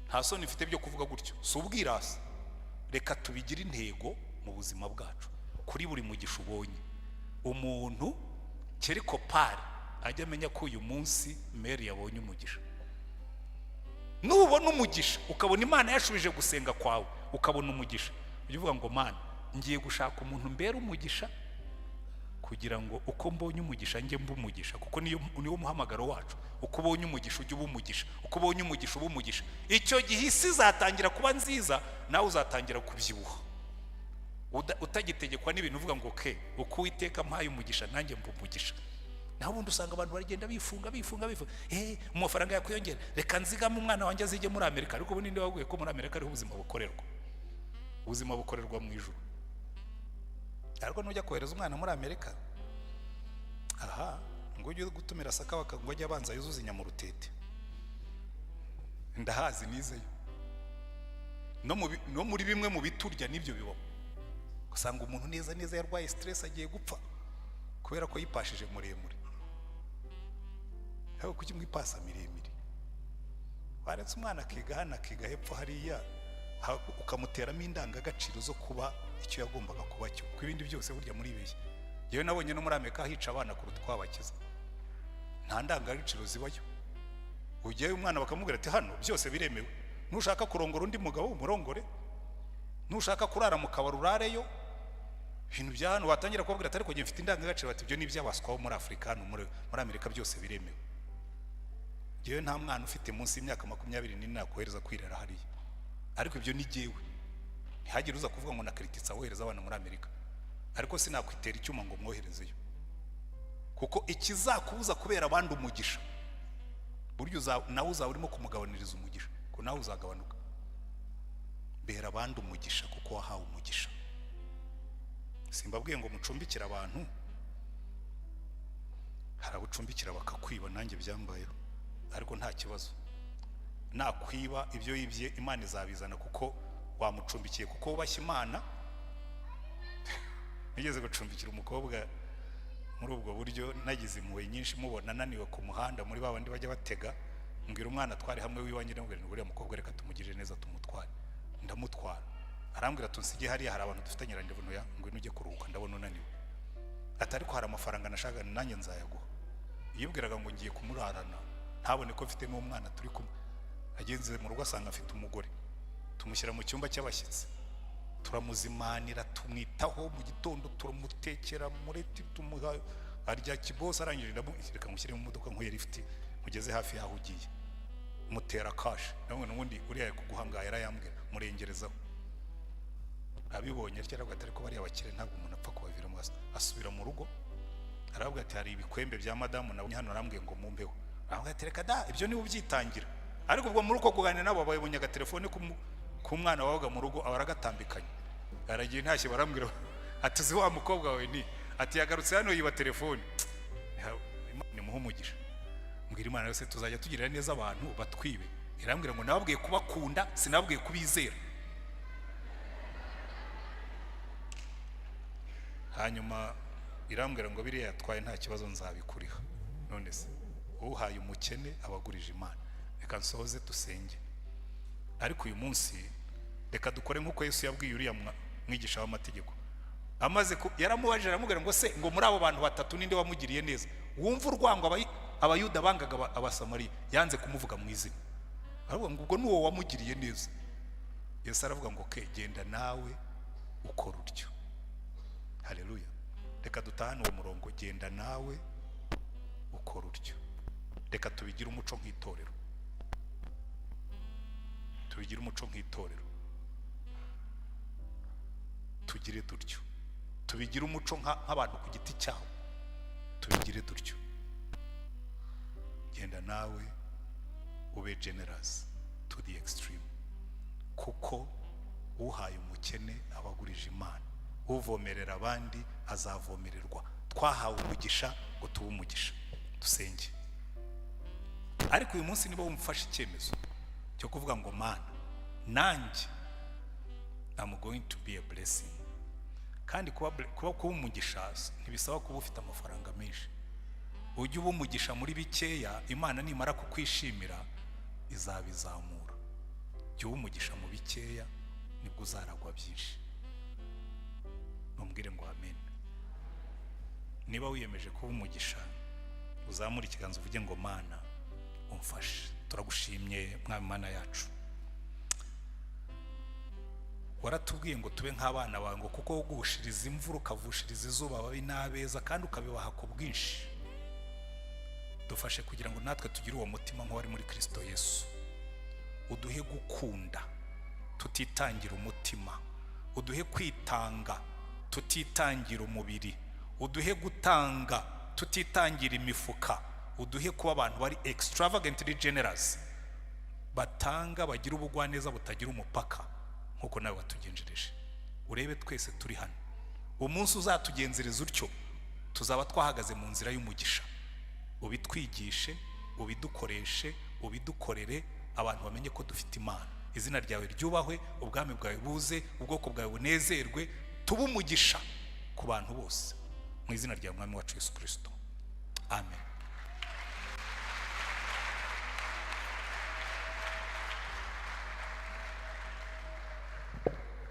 S1: nta soni mfite byo kuvuga gutyo, si ubwirasi. Reka tubigire intego mu buzima bwacu. Kuri buri mugisha ubonye umuntu quelque part, ajya amenya ko uyu munsi Mary yabonye umugisha. Nubona umugisha, ukabona Imana yashubije gusenga kwawe, ukabona umugisha, ujye uvuga ngo: "Mana, ngiye gushaka umuntu mbera umugisha, kugira ngo uko mbonye umugisha njye mba umugisha," kuko niyo niwo muhamagaro wacu. Uko ubonye umugisha ujye uba umugisha, uko ubonye umugisha uba umugisha. Icyo gihe isi izatangira kuba nziza, nawe uzatangira kubyibuha, utagitegekwa n'ibintu, uvuga ngo: "Ke uko Uwiteka mpaye umugisha, nanjye mba umugisha." Naho ubundi usanga abantu baragenda bifunga, bifunga, bifunga. Mu mafaranga yakwiyongera, reka nzigame umwana wanjye azijye muri Amerika. Ariko ubundi wabwiye ko muri Amerika ariho ubuzima bukorerwa? Ubuzima bukorerwa mu ijuru. Ariko nujya kohereza umwana muri Amerika, aha ngo ujye gutumira sakabaka, ngo ajye abanza yuzuze inyamurutete. Ndahazi, nizeyo. No muri bimwe mu biturya n'ibyo bibaho, usanga umuntu neza neza yarwaye stress, agiye gupfa kubera ko yipashije muremure. Ariko kuki mwipasa miremire? Waretse umwana akiga hano, akiga hepfo hariya, ukamuteramo indangagaciro zo kuba icyo yagombaga kuba cyo, kuko ibindi byose burya muribeshya. Yewe, nabonye no muri Amerika hica abana kuruta uko wabakiza. Nta ndangagaciro zibayo. Ujyayo umwana bakamubwira ati: "Hano byose biremewe, nushaka kurongora undi mugabo umurongore, nushaka kurara mu kabari urareyo." Ibintu bya hano watangira kubabwira ati: "Ariko njye mfite indangagaciro," bati: "Ibyo ni iby'abaswa bo muri Afurika, hano muri Amerika byose biremewe." Njyewe nta mwana ufite munsi y'imyaka 24 nakohereza kwirera hariya. Ariko ibyo ni jyewe, ntihagire uza kuvuga ngo na kirititse awohereza abana muri Amerika. Ariko sinakwitera icyuma ngo mwoherezeyo, kuko ikizakubuza kubera abandi umugisha, burya nawe uzaba urimo kumugabaniriza umugisha, ko nawe uzagabanuka. Bera abandi umugisha kuko wahawe umugisha. Simbabwiye ngo mucumbikire abantu. Hari abo ucumbikira bakakwiba, nanjye byambayeho, ariko nta kibazo. Nakwiba ibyo yibye, Imana izabizana, kuko wamucumbikiye kuko wubashye Imana. Nigeze gucumbikira umukobwa muri ubwo buryo, nagize impuhwe nyinshi, mubona ananiwe ku muhanda muri ba bandi bajya batega, mbwira umwana twari hamwe w'iwanjye, ndamubwira ngo: "Uriya mukobwa reka tumugirire neza, tumutware." Ndamutwara. Arambwira: "Tunsige hariya, hari abantu dufitanye rendez-vous." Ya, "Ngwino ujye kuruhuka, ndabona unaniwe." Ati: "Ariko hari amafaranga nashaka, nanjye nzayaguha." Yibwiraga ngo ngiye kumurarana, ntabone ko mfite n'umwana turi kumwe. Ageze mu rugo asanga afite umugore. Tumushyira mu cyumba cy'abashyitsi, turamuzimanira, tumwitaho. Mu gitondo turamutekera mureti, tumuha arya kibose. Arangije reka mushyire mu modoka nkuye lift, mugeze hafi y'aho ugiye. Mutera cash nawe. N'ubundi uriya kuguha ngaha yarayambwira, murengerezaho. Abibonye atyo aravuga ati: "Ariko bariya bakire ntabwo umuntu apfa kubaviramo." Asubira mu rugo, aravuga ati: "Hari ibikwembe bya madamu nabonye hano, arambwiye ngo mumbeho." Aravuga ati: "Reka da, ibyo niba ubyitangira." Ariko ubwo muri uko kuganira nabo, babonye agatelefone k'umwana wabaga mu rugo, aba aragatambikanye, aragiye ntashye. Barambwira Ati: "Uzi wa mukobwa wawe?" Ni ati: "Yagarutse hano yiba telefone." Imana imuhe umugisha. Mbwira Imana yose tuzajya tugirira neza abantu batwibe. Irambwira ngo: "Nababwiye kubakunda, sinababwiye kubizera." Hanyuma irambwira ngo: "Biriya yatwaye nta kibazo, nzabikuriha." None se uhaye umukene abagurije Imana? Reka nsoze dusenge. Ariko uyu munsi reka dukore nk'uko Yesu yabwiye uriya mwigisha w'amategeko. Amaze yaramubajije, aramubwira ngo: "Se ngo muri abo bantu batatu ninde wamugiriye neza?" Wumva urwango Abayuda bangaga Abasamariya. Yanze kumuvuga mu izina, aravuga ngo: "Ubwo ni uwo wamugiriye neza." Yesu aravuga ngo: "Ke genda nawe ukora utyo." Haleluya! Reka dutahane uwo murongo: genda nawe ukora utyo. Reka tubigire umuco nk'itorero, tubigire umuco nk'itorero, tugire dutyo. Tubigire umuco nk'abantu ku giti cyabo, tubigire dutyo. Genda nawe ube generous to the extreme, kuko uhaye umukene aba agurije Imana, uvomerera abandi azavomererwa. Twahawe umugisha ngo tube umugisha. Dusenge. Ariko uyu munsi niba wumva icyemezo cyo kuvuga ngo: "Mana, nanjye I'm going to be a blessing." Kandi kuba umugisha ntibisaba kuba ufite amafaranga menshi. Ujye uba umugisha muri bikeya, Imana nimara kukwishimira izabizamura. Jya uba umugisha mu bikeya, nibwo uzaragwa byinshi. Numbwire ngo amen. Niba wiyemeje kuba umugisha, uzamure ikiganza uvuge ngo: "Mana, umfashe." Turagushimye, Mwami Mana yacu. Waratubwiye ngo tube nk'abana bawe, ngo kuko wogushiriza imvura ukavushiriza izuba ababi n'abeza, kandi ukabibaha ku bwinshi. Dufashe kugira ngo natwe tugire uwo mutima nk'uwari muri Kirisito Yesu. Uduhe gukunda tutitangira umutima, uduhe kwitanga tutitangira umubiri, uduhe gutanga tutitangira imifuka, uduhe kuba abantu bari extravagantly generous, batanga, bagira ubugwaneza butagira umupaka, nk'uko nawe watugenjereje. Urebe twese turi hano, umunsi uzatugenzereza utyo tuzaba twahagaze mu nzira y'umugisha. Ubitwigishe, ubidukoreshe, ubidukorere, abantu bamenye ko dufite Imana. Izina ryawe ryubahwe, ubwami bwawe buze, ubwoko bwawe bunezerwe, tube umugisha ku bantu bose, mu izina rya Mwami wacu Yesu Kirisito, amen.